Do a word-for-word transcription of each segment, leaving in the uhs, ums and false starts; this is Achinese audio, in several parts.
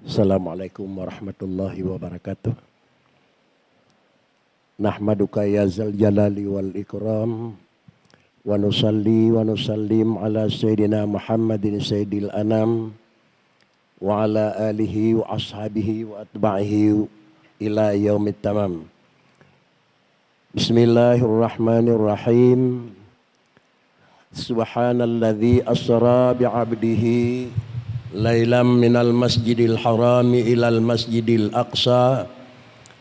Assalamualaikum warahmatullahi wabarakatuh. Nahmaduka ya zal jalali wal ikram, wa nusalli wa nusallim ala sayyidina Muhammadin sayyidil anam, wa ala alihi wa ashabihi wa atba'ihi ila yaumit tamam. Bismillahirrahmanirrahim. Subhanalladzi asra bi 'abdihi lailam minal masjidil harami ilal masjidil aqsa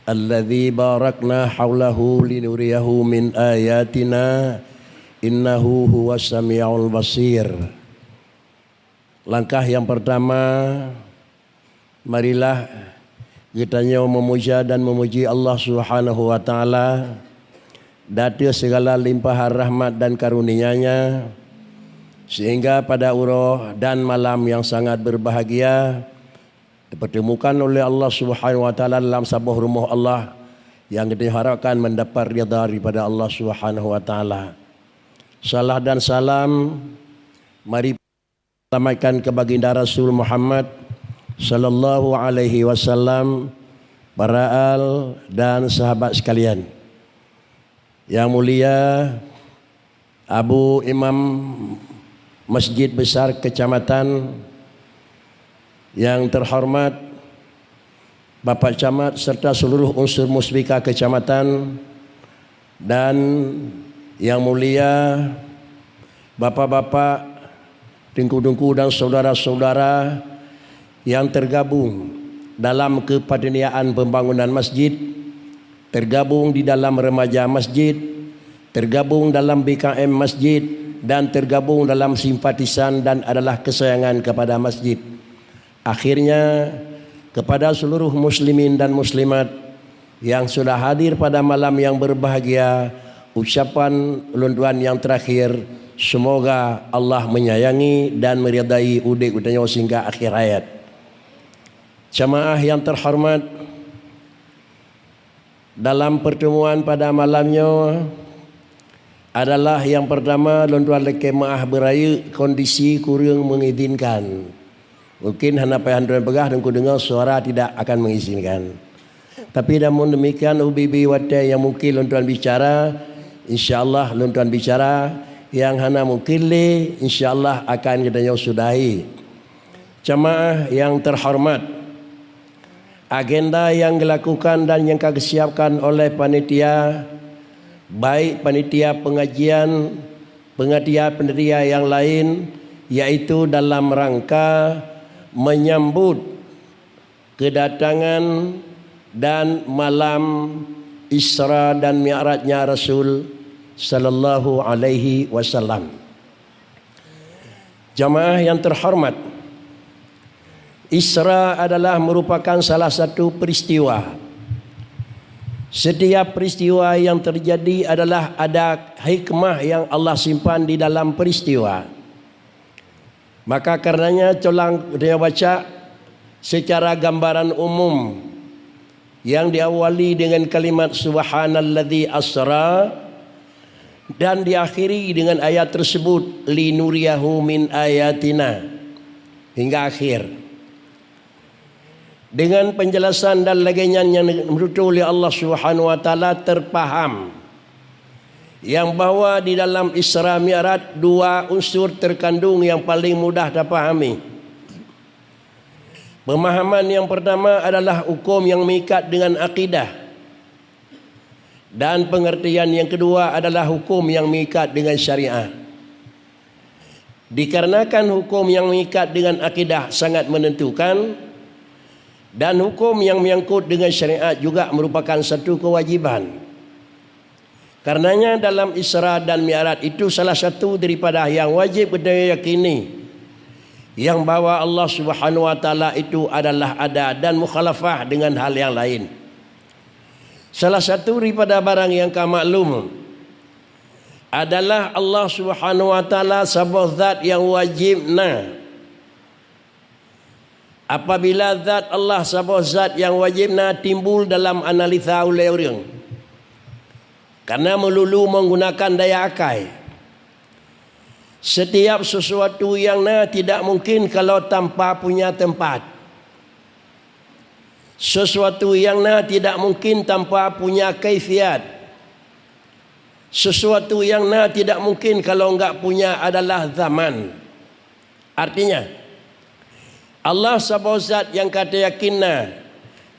alladzi barakna haulahu linuriyahu min ayatina innahu huwas samiul basir. Langkah yang pertama, marilah geutanyoe meumuja dan meumuji Allah Subhanahu wa Taala, di ateueh segala limpahan rahmat dan karunia-Nya, sehingga pada uroe dan malam yang sangat berbahagia, dipertemukan oleh Allah Subhanahu wa Taala dalam saboh rumoh Allah yang geutanyoe harapkan mendapat ridha daripada Allah Subhanahu wa Taala. Salah dan salam mari sampaikan keu Baginda Rasul Muhammad sallallahu alaihi wasallam, para al dan sahabat sekalian. Yang mulia Abu Imam Masjid Besar Kecamatan, yang terhormat Bapak Camat serta seluruh unsur Muspika Kecamatan, dan yang mulia Bapak-bapak, Teungku-teungku dan saudara-saudara yang tergabung dalam kepanitiaan pembangunan masjid, tergabung di dalam remaja masjid, tergabung dalam B K M masjid, dan tergabung dalam simpatisan dan adalah kesayangan kepada masjid. Akhirnya, kepada seluruh muslimin dan muslimat yang sudah hadir pada malam yang berbahagia, ucapan ulôn tuan yang terakhir, semoga Allah menyayangi dan meridai udép geutanyoe sehingga akhir hayat. Jamaah yang terhormat, dalam pertemuan pada malam nyoe adalah yang pertama, lôn tuan lakée meu'ah beurayeuk, kondisi kureueng mengizinkan. Mungkin hana payah lôn tuan peugah, Teungku deungoe suara tidak akan mengizinkan. Tapi namun demikian, ubé-bé watée nyang mungkin lôn tuan bicara, insya Allah lôn tuan bicara, nyang hana mungkin lé, insya Allah akan geutanyoe sudahi. Jamaah yang terhormat, agenda yang dilakukan dan yang ka geusiapkan oleh panitia, baik panitia pengajian, panitia-panitia yang lain, yaitu dalam rangka menyambut kedatangan dan malam Isra dan Mi'rajnya Rasul sallallahu alaihi wasallam. Jamaah yang terhormat, Isra adalah merupakan salah satu peristiwa. Setiap peristiwa yang terjadi adalah ada hikmah yang Allah simpan di dalam peristiwa. Maka karenanya, colang geutanyoe baca secara gambaran umum yang diawali dengan kalimat subhanalladzi asra dan diakhiri dengan ayat tersebut, linuriyahu min ayatina, hingga akhir. Dengan penjelasan dan lagée nyan nyang neututoe lé Allah Subhanahu wa Taala terpaham yang bahwa di dalam Isra Mi'raj dua unsur terkandung yang paling mudah tapahami. Pemahaman yang pertama adalah hukum yang mengikat dengan akidah, dan pengertian yang kedua adalah hukum yang mengikat dengan syariat. Dikarenakan hukum yang mengikat dengan akidah sangat menentukan, dan hukum yang menyangkut dengan syariat juga merupakan satu kewajiban. Karenanya, dalam Isra dan Mi'raj itu salah satu daripada yang wajib geutanyoe yakini, yang bahwa Allah Subhanahu wa Taala itu adalah ada dan mukhalafah dengan hal yang lain. Salah satu daripada barang yang ka maklum adalah Allah Subhanahu wa Taala saboh zat yang wajib na. Apabila zat Allah saboh zat yang wajib na timbul dalam analisa ulée ureuëng, karena meululu menggunakan daya akai, setiap sesuatu yang na tidak mungkin kalau tanpa punya tempat. Sesuatu yang na tidak mungkin tanpa punya kaifiat. Sesuatu yang na tidak mungkin kalau enggak punya adalah zaman. Artinya, Allah saboh zat yang ka tayakin na,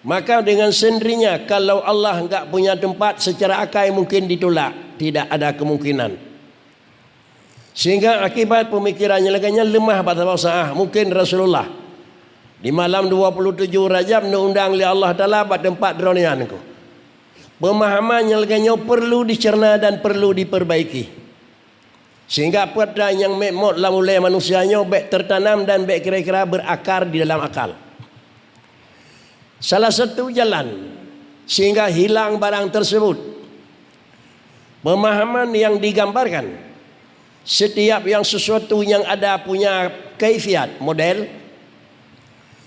maka dengan sendirinya kalau Allah enggak punya tempat, secara akai mungkin ditolak, tidak ada kemungkinan. Sehingga akibat pemikiran nyang lagée nyan leumah bak saboh saát, mungkin Rasulullah di malam dua puluh tujuh Rajab neuundang lé Allah Taala bak teumpat droeneuh nyan. Pemahaman nyang lagée nyoe perlu dicerna dan perlu diperbaiki. Sehingga peue nyang meu'mot lam ulée manusia nyoe bék tertanam dan bék kira-kira berakar di dalam akal. Salah satu jalan sehingga hilang barang tersebut, pemahaman yang digambarkan, setiap yang sesuatu yang ada punya kaifiat, model,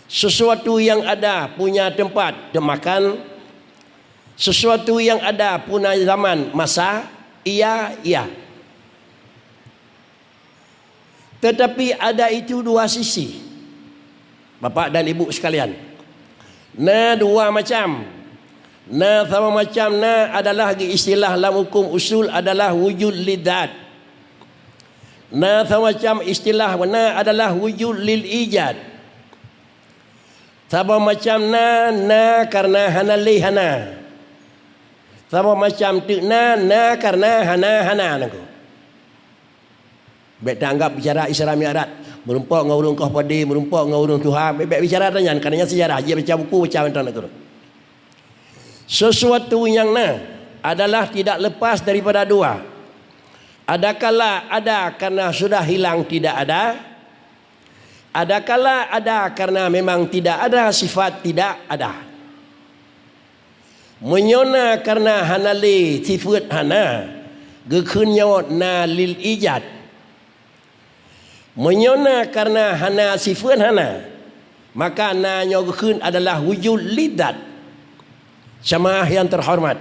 sesuatu yang ada punya tempat, teumakan, sesuatu yang ada punya zaman, masa, iya, iya. Tetapi ada itu dua sisi, Bapak dan Ibu sekalian. Na dua macam. Na saboh macam na adalah geuistilah lam hukum usul adalah wujud lidzat. Na saboh macam istilah na adalah wujud lil ijad. Saboh macam na, na karena hana lé hana. Saboh macam teuk na, na karena hana hana nangko. Bék tanggap bicara Isra Mi'raj, meurumpok ngon ureuëng koh padé, meurumpok ngon ureuëng tuha, bék, bék bicara tanyan, karena nyan sejarah, jih baca buku, baca mantong nak turun. Sesuatu yang na adalah tidak lepas daripada dua. Adakala ada karena sudah hilang tidak ada, adakala ada karena memang tidak ada sifat tidak ada. Meunyoe na karena hana lé sifeuet hana, geukheun nyoe na lil ijad. Meunyoe na karena hana sifeuet hana, maka na nyoe geukheun adalah wujud lidzat. Jamaah yang terhormat,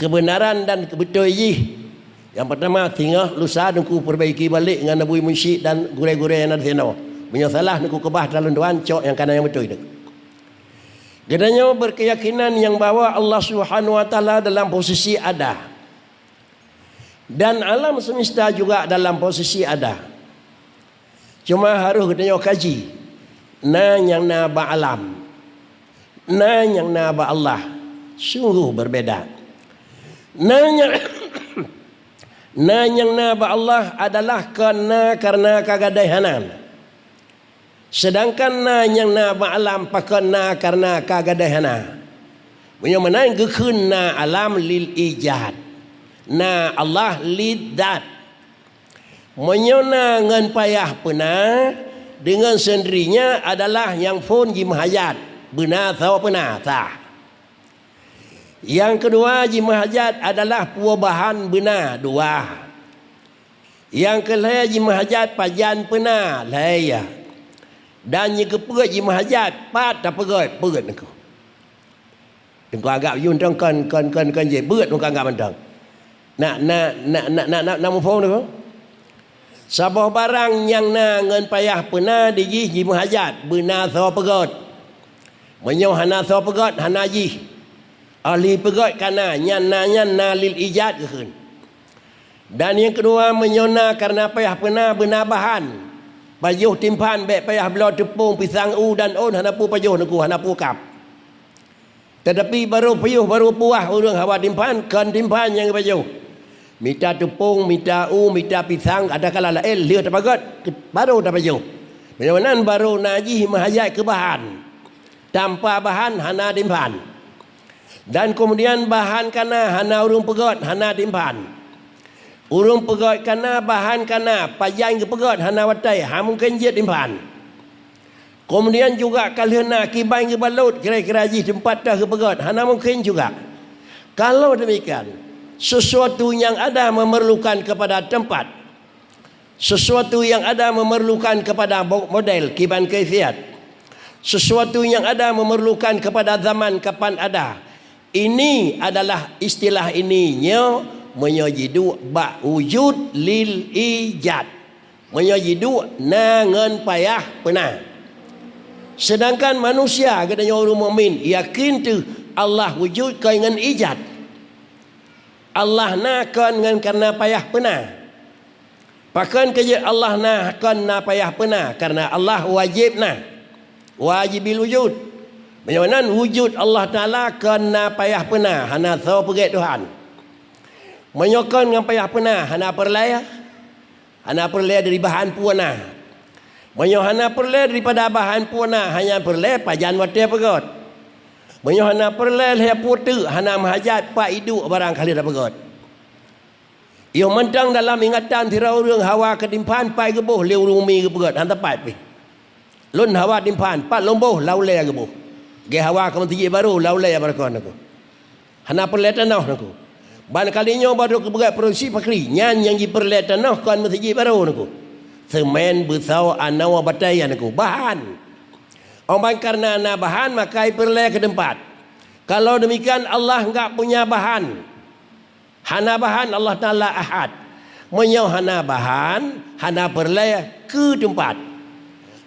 kebenaran dan kebeutôi jih, yang pertama, singoh lusa neungku perbaiki balek ngon Abu Munsyik dan gurée-gurée nyang na disinoe. Meunyoe salah neungku keubah talon tuan, cok nyang kana nyang beutôi tu. Geutanyoe berkeyakinan yang bahwa Allah Subhanahu wa Taala dalam posisi ada. Dan alam semesta juga dalam posisi ada. Cuma harus geutanyoe kaji, na nyang na bak alam, na nyang na bak Allah, sungguh berbeda. Na nyang, na nyang na bak Allah adalah kon na karena ka gadôh hana. Sedangkan na nyang na bak alam pakon na karena ka gadôh hana. Meunyoe meunan geukheun na alam lil ijad, na Allah lid dat. Meunyoe na ngon payah peuna, deungon seundirinya adalah nyang phon jimeuhajat, beuna soe peuna, sah. Nyang keudua jimeuhajat adalah peubeubahan beuna, dua. Nyang keulhée jimeuhajat pajan peuna, lhée. Dan nyang keupeuet jimeuhajat pat tapeugét, peuet nangko. Teungku anggap yue mantong kon, kon, kon, kon jih, beuet teungku anggap mantong. Na, na, na muphom teungku? Saboh barang nyang na ngon payah peuna di jih jimeuhajat, beuna soe peugét. Meunyoe hana soe peugét, hana jih. Ahli peugét ka na, nyan na, nyan na lil ijad geukheun. Dan nyang keudua, meunyoe na karena payah peuna beuna bahan, pajoh timphan bék payah bloe teupông, pisang, u dan ôn, hana peue pajoh nangko, hana peue kab. Teutapi barô piôh, barô puwah ureuëng hawa timphan, kon timphan nyang geupajoh. Mita teupông, mita u, mita pisang, adakala laén lheueh tapeugét, barô tapajoh. Meunyoe meunan barô na jih meuhajat keu bahan. Tanpa bahan hana timphan. Dan keumudian bahan ka na, hana ureuëng peugét, hana timphan. Ureuëng peugét ka na, bahan ka na, pajan geupeugét hana watée, hana mungken jeuet timphan. Keumudian juga ka lheueh na kiban geubalot, kira-kira jih teumpat teuh geupeugét, hana mungken juga. Kalau demikian, sesuatu yang ada memerlukan kepada tempat, sesuatu yang ada memerlukan kepada bo-, model kiban kaifiat, sesuatu yang ada memerlukan kepada zaman kapan ada. Ini adalah istilah ini nyoe meunyoe jiduek bak wujud lil ijad. Meunyoe jiduek na ngon payah peuna. Seudangkan manusia geutanyoe ureuëng mukmin yakin teuh Allah wujud kon ngon ijad. Allah na kon ngon kareuna payah peuna. Pakon keu jeuet Allah na kon na payah peuna? Kareuna Allah wajéb na, wajibil wujud. Meunyoe nan wujud Allah Taala kon na payah peuna, hana soe peugét Tuhan. Meunyoe kon ngon payah peuna, hana peureulée, hana peureulée dari bahan peue na. Meunyoe hana peureulée daripada bahan peue na, hana peureulée pajan watée peugét. Meunyoe hana peureulée lhée peue teuk, hana meuhajat pat iduek barang ka lheueh tapeugét. Yoh mantong dalam ingatan sidroe ureuëng hawa keu timphan pat geuboh lé ureuëng umi geupeugét, hana teumpat pih. Lôn hawa timphan, pat lôn boh, lam ulée geuboh. Gé hawa keu meuseujid barô, lam ulée barokon aku. Hana peureulée tanoh aku. Ban kali nyoe barô geupeugét produksi fakri, nyan nyang jipeureulée tanoh kon meuseujid barô aku. Seumén, beusoe, anoe, batée nyan aku. Bahan. Óh ban kareuna na bahan, maka jipeureulée keu teumpat. Kalau demikian, Allah enggak punya bahan. Hana bahan Allah Taala ahad. Meunyoe hana bahan, hana peureulée keu teumpat.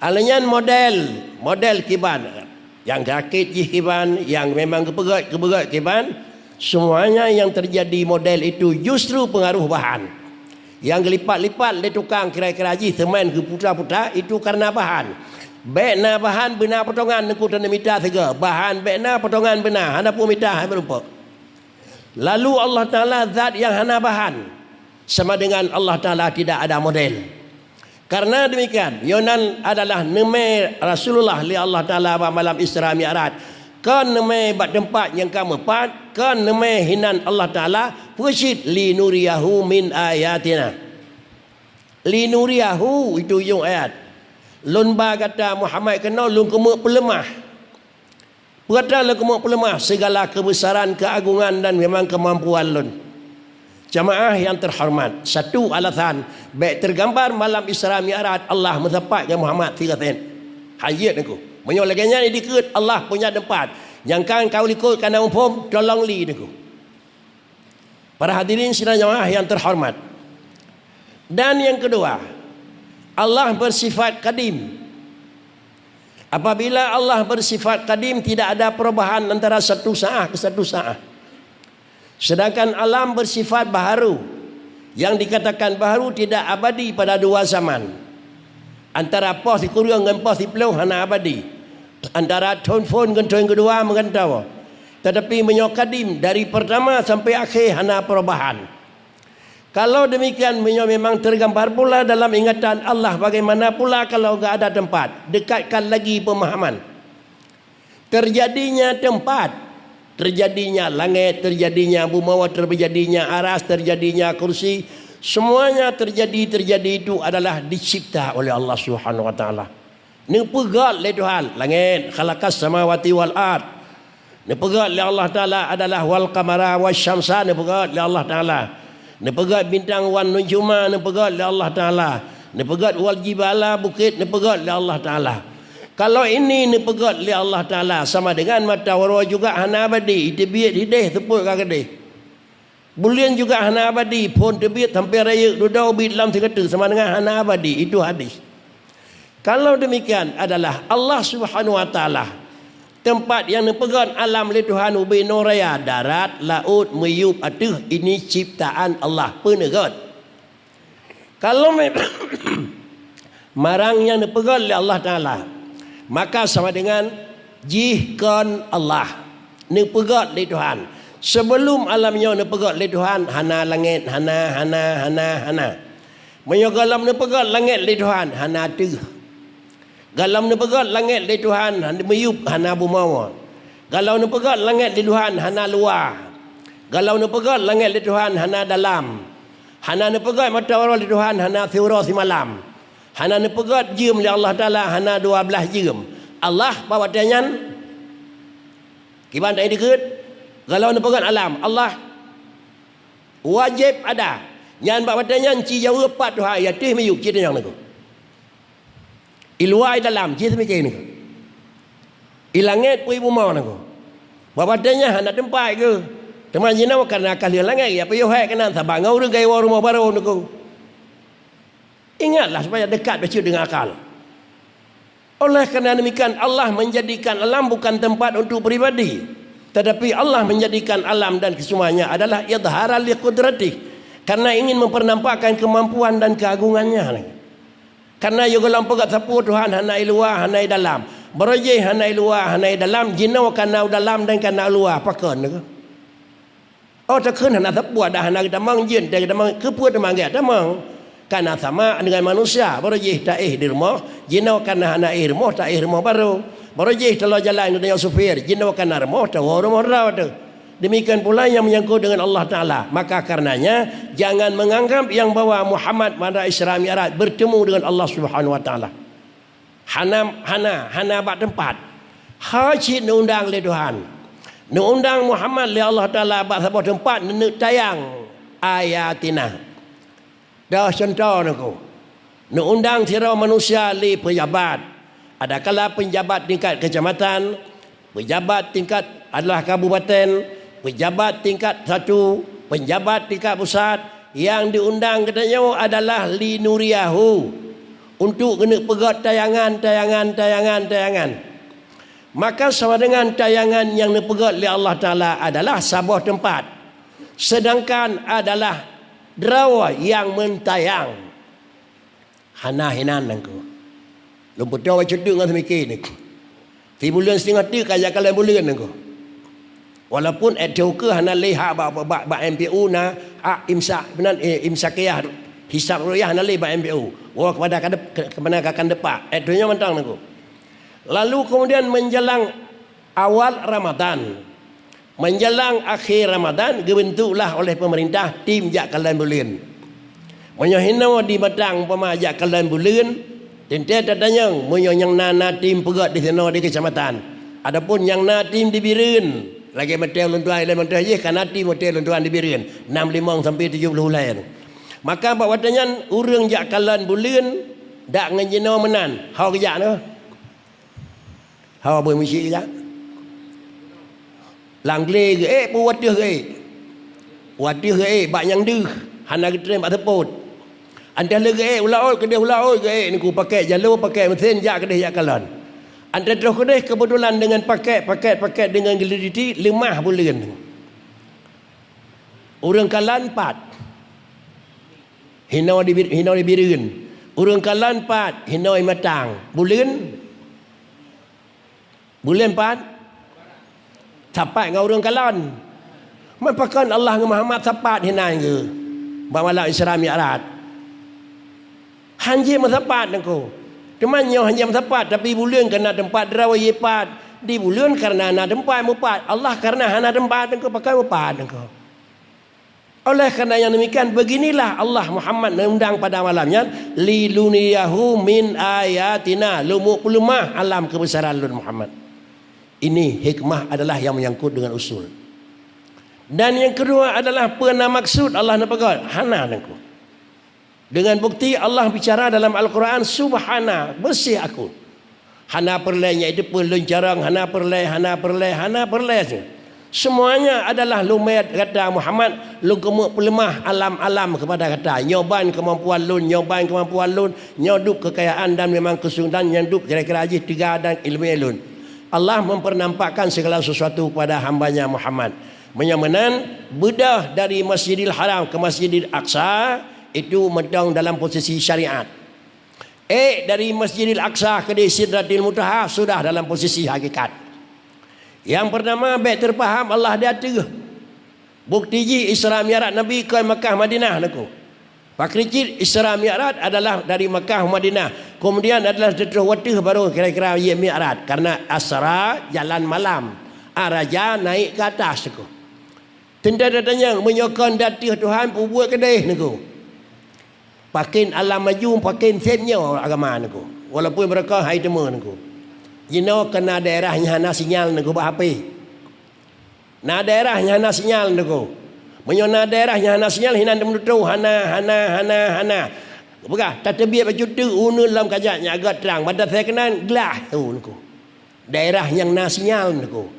Alheuh nyan model, model kiban. Nyang sakét jih kiban, nyang memang geupeugét, geupeugét kiban, semuanya yang terjadi model itu justru pengaruh bahan. Nyang geulipat-lipat lé tukang kira-kira jih seumén geuputa-puta, itu kareuna bahan. Bék na bahan beuna potongan neukô taneuh mita sigoe. Bahan bék na potongan beuna, hana peue mita hai meurumpok. Lalu Allah Taala zat nyang hana bahan, sama dengan Allah Taala tidak ada model. Karena demikian, nyoe nan adalah neumé Rasulullah lé Allah Taala bak malam Isra Mi'raj. Kon neumé bak teumpat nyang ka meupat, kon neumé hinan Allah Taala, peue cit, "Linuriyahu min ayatina." "Linuriyahu" itu ujong ayat. Lôn ba gata Muhammad keunoe lôn keumeuk peuleumah. Peue atra lôn keumeuk peuleumah? Sigala keubeusaran, keuagongan dan memang keumampuan lôn. Jamaah nyang teuhoreumat, satu alasan bék teugambar malam Isra Mi'raj Allah meusapat ngon Muhammad sigoe sén. Hanjeuet neukô. Meunyoe lagée nyan dikeue Allah punya teumpat nyang kan ka u likot kana muphom, tolong li neukô. Para hadirin sidang jamaah nyang teuhoreumat. Dan nyang keudua, Allah beusifat kadim. Apabila Allah beusifat kadim, tidak ada perubahan antara satu saah ke satu saah. Sedangkan alam beusifat baharu. Nyang dikatakan baharu tidak abadi pada dua zaman. Antara poh sikureueng ngon poh siplôh hana abadi. Antara thon phon ngon thon keudua meugantoe. Tetapi meunyoe kadim, dari pertama sampai akhé hana perubahan. Kalau demikian, meunyoe memang tergambar pula dalam ingatan Allah, bagaimana pula kalau gak ada tempat? Dekatkan lagi pemahaman. Terjadinya tempat, terjadinya langét, terjadinya bumoe, terjadinya aras, terjadinya kursi, semuanya terjadi, terjadi itu adalah dicipta oleh Allah Subhanahu Wa Taala. Neupeugét lé Tuhan, langét, khalaqas samawati wal ard. Neupeugét lé Allah Taala adalah wal qamara wasyamsa, neupeugét lé Allah Taala. Neupeugét bintang wan nujuma, neupeugét lé Allah Taala. Neupeugét wal jibala, bukét, neupeugét lé Allah Taala. Kalau ini neupeugét lé Allah Taala, sama dengan mata uroe juga hana abadi, iteubiet hideh seupôt ka keudeh. Buleuen juga hana abadi, phon teubiet sampoe rayeuk, dudoe biet lam sigoe teuk, sama dengan hana abadi, itu hadis. Kalau demikian adalah Allah Subhanahu Wa Taala, tempat nyang neupeugét alam lé Tuhan ubé noe raya, darat, laôt, miyueb, ateueh, ini ciptaan Allah, peuneugét. Kalau mem-, marang nyang neupeugét lé Allah Taala, maka sama dengan jih kon Allah, neupeugét lé Tuhan. Sebelum alam nyoe neupeugét lé Tuhan, hana langét, hana, hana, hana, hana. Meunyoe gohlom neupeugét langét lé Tuhan, hana ateueh. Gohlom neupeugét langét lé Tuhan, hana miyueb, hana bumoe. Gohlom neupeugét langét lé Tuhan, hana luwa. Gohlom neupeugét langét lé Tuhan, hana dalam. Hana neupeugét mata uroe lé Tuhan, hana siuroe simalam. Hana neupeugét jeuem lé Allah Taala, hana dua blaih jeuem. Allah bak watée nyan, kiban tan dikeue, gohlom neupeugét alam, Allah wajéb ada. Nyan bak watée nyan ci jaweueb pat Tuhan, i ateueh miyueb, ci tanyong neukô. I luwa i dalam, ci seumike neukô. I langét peue i bumoe neukô. Bak watée nyan hana teumpat keuh. Teuma jinoe karna ka lheueh langét, ya peuyôh hék keunan, sabab ngon ureuëng ka iwoe rumoh barô neukô. Ingatlah supaya dekat bacut deungon akal. Oleh karena demikian, Allah menjadikan alam bukan tempat untuk pribadi, tetapi Allah menjadikan alam dan kesemuanya adalah idharan li qudratih, karena ingin mempernampakkan kemampuan dan keagungannya. Karena yôh gohlom peugah sapeue Tuhan hana i luwa, hana i dalam. Barô jih hana i luwa, hana i dalam, jinoe ka na u dalam dan ka na u luwa, pakon nyoe? Oh, takheun hana sapeue dah hana geutamong, jeuet teuh geutamong, keupeue teuma geutamong? Ka na sama dengan manusia, barô jih taéh di rumoh, jinoe ka na hana éh rumoh, taéh rumoh barô. Barô jih taloe jalan geutanyoe supir, jinoe ka na rumoh, tawoe rumoh droe teuh. Demikian pula yang menyangkut dengan Allah Taala. Maka karenanya, jangan menganggap yang bahwa Muhammad pada Isra Mi'raj bertemu dengan Allah Subhanahu Wa Taala. Hana, hana, hana bak teumpat. Hai cit neuundang lé Tuhan. Neuundang Muhammad lé Allah Taala bak saboh teumpat neuneuk tayang ayatina. Dah contoh nyoe, neuundang sidroe manusia lé pejabat. Adakala pejabat tingkat kecamatan, pejabat tingkat adalah kabupaten, pejabat tingkat satu, pejabat tingkat pusat, yang diundang geutanyoe adalah linuriyahu, untuk geuneuk peugét tayangan, tayangan, tayangan, tayangan. Maka sama dengan tayangan nyang neupeugét lé Allah Taala adalah saboh teumpat, sedangkan adalah droe nyang meutayang. Hana hinan nangku. Lôn peutoe bacut teuk ngon seumike nangku. Sibuleuen singoh teuk ka jak kalon buleuen nangku. Walaupun ék teuka hana lé hak bak, bak, bak, bak M P U na hak imsak, meunan, eh, imsakiyah, hisab ru'yah hana lé bak M P U. Woe keupada ka dep-, ke-, keupada ka akan depak. Ék tunyok mantong nangku. Lalu kemudian menjelang awal Ramadan, menjelang akhé Ramadan, geubeuntuklah oleh peumeurintah tim jak kalon buleuen. Meunyoe hinoe di Batang umpama jak kalon buleuen, teuntée tatanyong, meunyoe nyang na, na tim peugét di sinoe di keucamatan. Adapun nyang na tim di Bireuen, lagée mantong lôn tuan, lagée mantong jih ka na tim watée lôn tuan di Bireuen, nam limong sampai tujoh ploh ulée. Maka bak watée nyan ureuëng jak kalon buleuen dak ngon jinoe meunan, ho geujak nyoe. Ho beuh miseue jak. Lam glé geuék peue u ateueh geuék? U ateueh geuék bak nyang deuh, hana geutrém bak seupôt. Antah lé geuék u laôt, keudeh u laôt geuék nangku, pakai jalô, pakai meusén, jak keudeh jak kalon. Antah troh keudeh keubeutulan deungon paket, paket, paket deungon geuliditi, leumah buleuen. Ureuëng kalon pat. Hinoe di Bir-, hinoe di Bireuen. Ureuëng kalon pat, hinoe i Matang. Buleuen? Buleuen pat? Sapat ngon ureuëng kalon. Man pakon Allah ngon Muhammad sapat hinan geuh bak malam Isra Mi'raj? Hanjeuet meusapat nangku. Teuma nyoe hanjeuet meusapat, tapi buleuen ka na teumpat droe pat. Di buleuen kareuna na teumpat meupat. Allah kareuna hana teumpat nangku, pakon meupat nangku. Oleh karena yang demikian, beginilah Allah Muhammad meundang pada malam nyan, "Linuriyahu min ayatina", lôn meupeuleumah alam keubeusaran lôn Muhammad. Ini hikmah adalah yang menyangkut dengan usul. Dan yang kedua adalah peue na maksud Allah neupeugah? Hana nangku. Dengan bukti Allah bicara dalam Al-Quran, "Subhana, bersih Aku." Hana peureulée nyan itu pun lôn carông, hana peureulée, hana peureulée, hana peureulée. Semuanya adalah lumét gata Muhammad, lôn keumeuk peuleumah alam-alam keupada gata. Nyoe ban keumampuan lôn, nyoe ban keumampuan lôn, nyoe dub keukayaan dan memang keusudahan nyang dub kira-kira jih teuga dan iéleumé lôn. Allah mempernampakkan segala sesuatu kepada hambanya Muhammad. Meunyoe meunan, beudôh dari Masjidil Haram ke Masjidil Aqsa, itu mantong dalam posisi syariat. Ék dari Masjidil Aqsa keudeh Sidratil Muntaha sudah dalam posisi hakikat. Nyang peurtama, bék teupaham Allah di ateueh. Bukti jih Isra Mi'raj Nabi kon Makkah Madinah nangku. Pakri cit Isra Mi'raj adalah dari Makkah Madinah. Kemudian adalah teutroh wateueh baru kira-kira ye Mi'raj. Karena asra jalan malam. Araja naik ke atas nangku. Teuntée tatanyong, meunyoe kon di ateueh Tuhan peubuet keudeh nangku. Pakén alam maju, pakén seb nyoe agama nangku. Walaupun meureuka hai teuma nangku. Jinoe ka na daerah nyang hana sinyal nangku bak H P. Na daerah nyang hana sinyal nangku. Meunyoe na daerah nyang hana sinyal, hinan teumeututoe, hana, hana, hana, hana. Peugah, tateubiet bacut teuk uneuen lam kajak nyang agak trang, mata saya keunan glah tu nangku. Daerah nyang na sinyal nangku.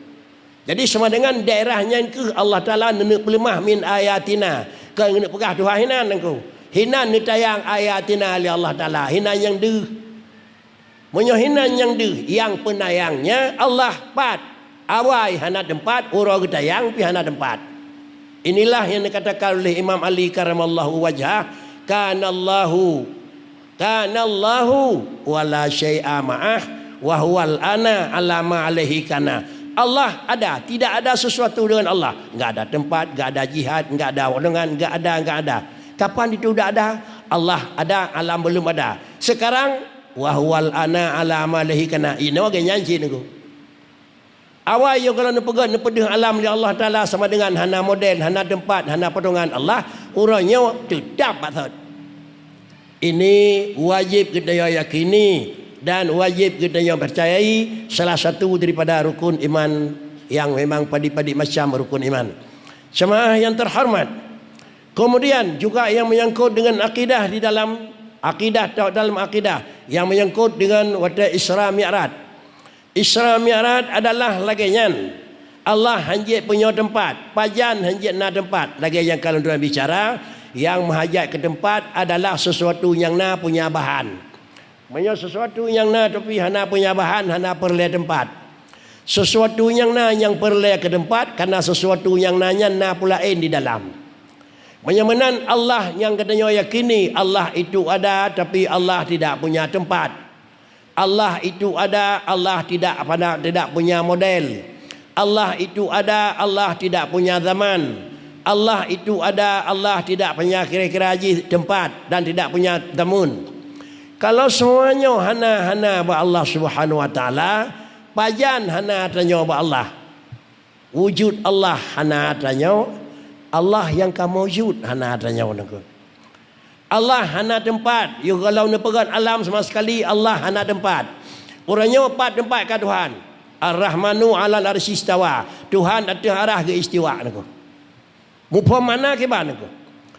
Jadi sama dengan daerah nyan keuh Allah Taala neuneuk peuleumah min ayatina. Kon neuneuk peugah Tuhan hinan nangku. Hinan neutayang ayatina lé Allah Taala. Hinan nyang deuh. Meunyoe hinan nyang deuh, nyang peunayangnya Allah pat. Awai hana teumpat, uroe geutayang pih hana teumpat. Inilah yang dikatakan oleh Imam Ali karamallahu wajhah, "Kanallahu, kanallahu wa la syai'a ma'ah, wa huwal ana ala ma alaihi kana." Allah ada, tidak ada sesuatu dengan Allah. Enggak ada tempat, enggak ada jihad, enggak ada golongan, enggak ada, enggak ada. Kapan itu enggak ada? Allah ada, alam belum ada. Sekarang, wa huwal ana ala ma alaihi kana. Inoe lagèe nyan cit nyoe. Awai yoh kalau neupeugah neupeudeuh alam lé Allah Taala sama dengan hana model, hana tempat, hana potongan Allah, uroe nyoe teutap bak thot. Ini wajib geutanyoe yakini dan wajib geutanyoe percayai, salah satu daripada rukun iman yang memang padit-padit macam rukun iman. Jemaah yang terhormat, kemudian juga yang menyangkut dengan akidah di dalam akidah, dalam akidah yang menyangkut dengan watèe Isra Mi'raj. Isra Mi'raj adalah lagèe nyan. Allah hanjeuet punya tempat, pajan hanjeuet na tempat. Lagèe nyang ka lôn tuan bicara, nyang meuhajat keu tempat adalah sesuatu nyang na punya bahan. Meunyoe sesuatu nyang na tapi hana punya bahan, hana peureulèe tempat. Sesuatu nyang na nyang peureulèe keu tempat, karena sesuatu nyang na nyan na peulaén di dalam. Meunyoe meunan Allah nyang geutanyoe yakini, Allah itu ada, tapi Allah tidak punya tempat. Allah itu ada, Allah tidak pada, tidak punya model. Allah itu ada, Allah tidak punya zaman. Allah itu ada, Allah tidak punya kira-kira jih tempat dan tidak punya zamun. Kalau semuanya hana-hana bak Allah Subhanahu Wa Taala, pajan hana tanyoe bak Allah. Wujud Allah hana tanyoe, Allah nyang ka maujud hana tanyoe nyoe. Allah hana tempat, yoh kalau neupeugah alam sama sekali Allah hana tempat. Uroe nyoe pat tempat ka Tuhan. Ar-Rahmanu 'alal 'arsy istawa. Tuhan ateueh arah geuistiwa nyoe. Muphom makna kiban nyoe.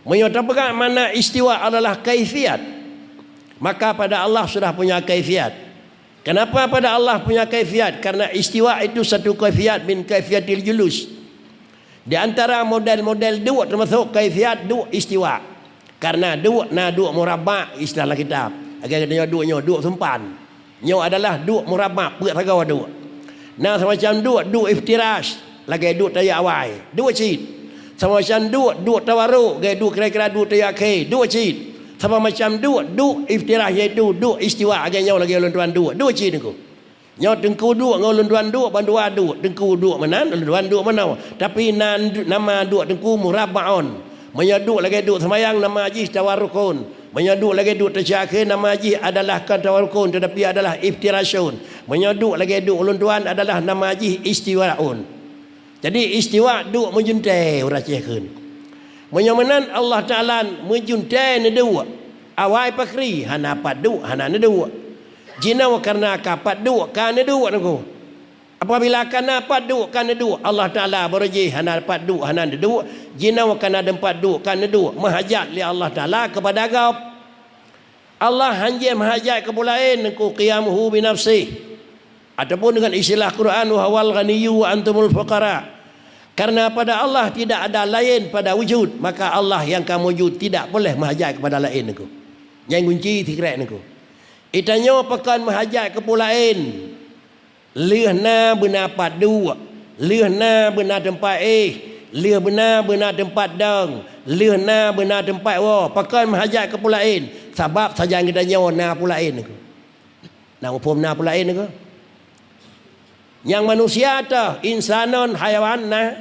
Meunyoe tapeugah makna istiwa adalah kaifiat, maka pada Allah sudah punya kaifiat. Kenapa pada Allah punya kaifiat? Karena istiwa itu satu kaifiat min kaifiatil julus. Di antara model-model duek termasuk kaifiat duek istiwa. Karena duek na duek murabba istilah lam kitab. Lagèe geutanyoe duek nyoe, duek sumpan. Nyoe adalah duek murabba, peuet sagoe duek. Na semacam duek, duek iftirash. Lagèe duek tajak awai, duek cit. Sama macam duek, duek tawaruk, lagèe duek kira-kira duek tajak akhé, duek cit. Sama macam duek, duek iftirash, yaitu duek istiwa, lagèe nyoe lagèe ulôn tuan duek, duek cit nyoe. Nyoe teungku duek ngon ulôn tuan duek, bandua duek. Teungku duek meunan, ulôn tuan duek meunoe. Tapi na, nama duek teungku murabbaun. Meunyoe duek lagèe duek seumayang, nama jih tawarukun. Meunyoe duek lagèe duek tajak akhé, nama jih adalah kon tawarukun, tetapi adalah iftirashun. Meunyoe duek lagèe duek ulôn tuan adalah nama jih istiwaun. Jadi istiwa duek meujuntèe ureueng Aceh kheun. Meunyoe meunan Allah Taala meujuntèe neuduek, awai pakri hana pat duek hana neuduek. Jinoe kareuna ka pat duek ka neuduek nyoe. Apabila ka na pat duek ka neuduek, Allah Taala barô jih hana pat duek hana neuduek, jinoe ka na teumpat duek ka neuduek, meuhajat lé Allah Taala keupada gob. Allah hanjeuet meuhajat keu peue laén nyoe, qiyamuhu binafsih. Ataupun dengan istilah Quran, "Wa huwal ghaniyyu wa antumul fuqara." Karena pada Allah tidak ada lain pada wujud, maka Allah yang ka mujud tidak boleh meuhajat kepada lain nyoe. Nyang kunci sikrek nyoe. Geutanyoe pakon meuhajat keu peue laén. Lheueh na beuna pat duek, lheueh na beuna teumpat éh, lheueh beuna beuna teumpat dong, lheueh na beuna teumpat woe, pakon meuhajat keu peue laén, sabab sajan geutanyoe na peue laén. Na muphom na peue laén nyoe. Nyang manusia teuh, insanon, hayawan, na,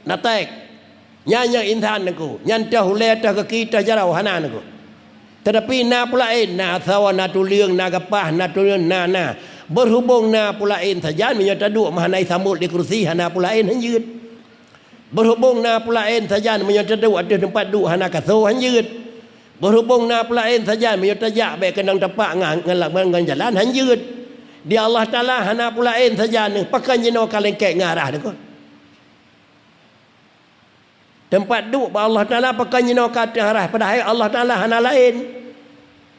natek. Nyan nyang insan nyoe, nyan teuh ulèe, teuh gaki, teuh jaroe, hana nyoe. Teutapi na peue laén, na asoe, na tuleueng, na gapah, na tuleueng, na, na. Berhubung na peue laén sajan, meunyoe taduek meuhana sambot di kursi, hana peue laén han jeuet. Berhubung na peue laén sajan, meunyoe taduek ateueh teumpat duek hana kasoe han jeuet. Berhubung na peue laén sajan, meunyoe tajak bèk keunong tapak ngon, ngon, ngon jalan han jeuet. Di Allah Taala hana peue laén sajan, pakon jinoe ka lengket ngon arah nyoe. Teumpat duek bak Allah Taala pakon jinoe ka ateueh arah, padahai Allah Taala hana laén.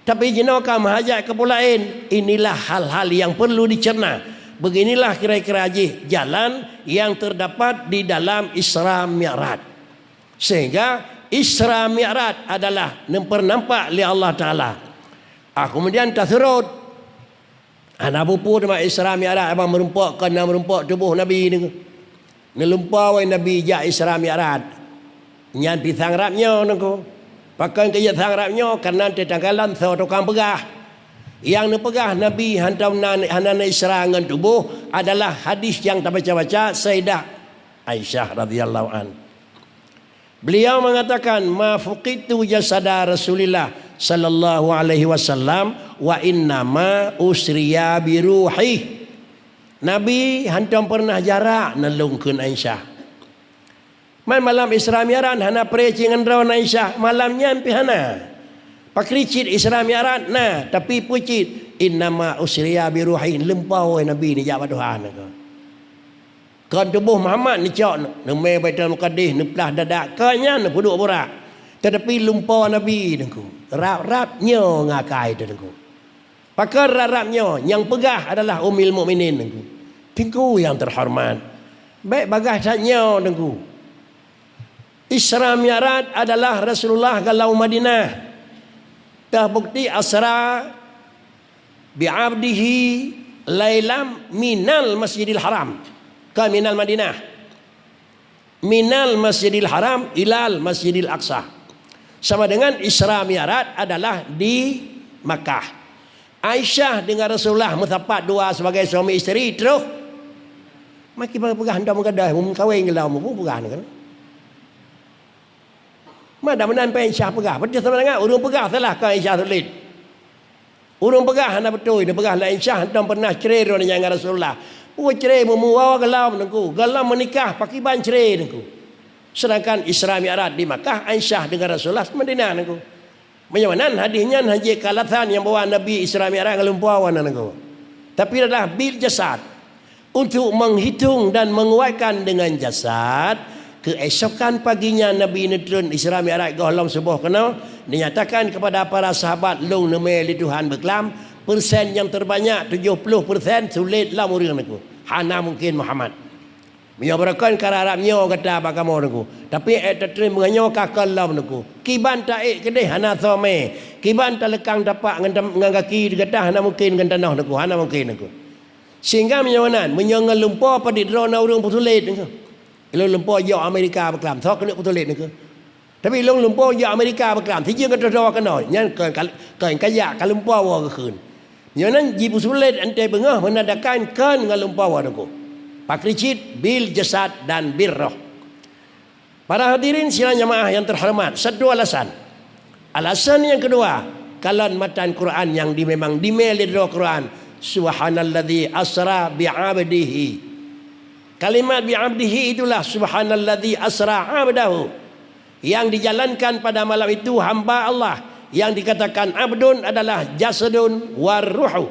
Tapi jinoe ka meuhajat keu peue laén. Inilah hal-hal yang perlu dicerna. Beginilah kira-kira jih jalan yang terdapat di dalam Isra Mi'raj. Sehingga Isra Mi'raj adalah neupeunampak lé Allah Taala. Ah, kemudian taseurot. Hana peue-peue teuma Isra Mi'raj, abang meurumpok, kon na meurumpok tuboh Nabi nyoe. Neulumpoe Nabi jak Isra Mi'raj. Nyan pih sang rab nyoe Teungku. Pakon keu jeuet sang rab nyoe? Kareuna teuh tanggalan soe tukang peugah. Nyang neupeugah Nabi hantom na, hana na Isra ngon tuboh adalah hadis nyang tabaca-baca Saidah Aisyah radhiyallahu an. Beliau mengatakan, "Ma fuqidtu jasada Rasulillah sallallahu alaihi wasallam, wa innama usriya bi ruhi." Nabi hantom pernah jarak ngon lôn, kheun Aisyah. Man malam Isra Mi'raj hana preh cit ngon droe Aisyah, malam nyan pih hana. Pakri cit Isra Mi'raj na, tapi peue cit, "Innama usriya bi ruhi," lumpoe Nabi neujak bak Tuhan. Kon tuboh Muhammad neucok, neumè Baitul Muqaddas, neuplah dadak, kon nyan neupeuduek burak. Teutapi lumpoe Nabi Teungku, rab-rab nyoe ngakai teuh Teungku. Pakon rab-rab nyoe? Nyang peugah adalah Ummul Mukminin Teungku. Teungku nyang teuhoreumat, bèk bagaih that nyoe Teungku. Isra Mi'raj adalah Rasulullah geulau Madinah. Teubukti asra bi abdihi lailam minal Masjidil Haram, kon minal Madinah. Minal Masjidil Haram ilal Masjidil Aqsa. Sama dengan Isra Mi'raj adalah di Makkah. Aisyah deungon Rasulullah meusapat dua sebagai suami isteri, troh. Maki peugah hantom meugadai, meukawen geulau, meupeugah nyan kan. Ma dak meunan pih Aisyah peugah, beutôi sama dengan ureuëng peugah salah, kon Aisyah sulet. Ureuëng peugah hana beutôi, neupeugah lé Aisyah hantom pernah cre droeneuh nyan ngon Rasulullah. Peue cre, meumuwoe geulam Teungku, geulam meunikah, pakriban cre Teungku. Sedangkan Isra Mi'raj di Makkah, Aisyah deungon Rasulullah Madinah Teungku. Meunyoe nan hadis nyan hana jeuet keu alasan nyang bahwa Nabi Isra Mi'raj ngon lumpoe awak nyan Teungku. Tapi adalah bil jasad. Untuk menghitung dan menguatkan dengan jasad, keuesokan paginya Nabi neutron Isra Mi'raj gohlom suboh keunoe, dinyatakan kepada para sahabat, "Lôn neumè lé Tuhan beuklam, persen nyang terbanyak, tujoh ploh persen, sulet lom ureuëng Teungku. Hana mungkin Muhammad." Meunyoe barokon ka rab-rab nyoe gata bak kamoe Teungku. Tapi ék tatreun meunyoe ka kon lom Teungku. Kiban taék keudeh hana soe mè. Kiban taleukang tapak ngon tam-, ngon gaki gata hana mungken ngon tanoh Teungku, hana mungken Teungku. Sehingga meunyoe nan, meunyoe ngon lumpoe padit droe na ureuëng peusulet Teungku. Ilôn lumpoe jok Amerika beuklam, soe keuneuk peusulet Teungku. Tapi lôn lumpoe jak Amerika beuklam, sijeueng ateueh droe keunoe, nyan kon ka, kon ka jak ka lumpoe woe geukheun. Nyoe nan jipeusulet 'an teuh beungoh, meunan dakkan kon ngon lumpoe woe Teungku. Pakri cit bil jasad dan bir roh. Para hadirin sidang jamaah yang terhormat, satu alasan. Alasan yang kedua, kalon matan Quran nyang di, memang dimè lé droe Quran, "Subhanalladzi asra bi 'abdihi." Kalimat "bi 'abdihi" itulah "Subhanalladzi asra 'abdahu." Yang dijalankan pada malam itu hamba Allah, yang dikatakan abdun adalah jasadun wa ruhu.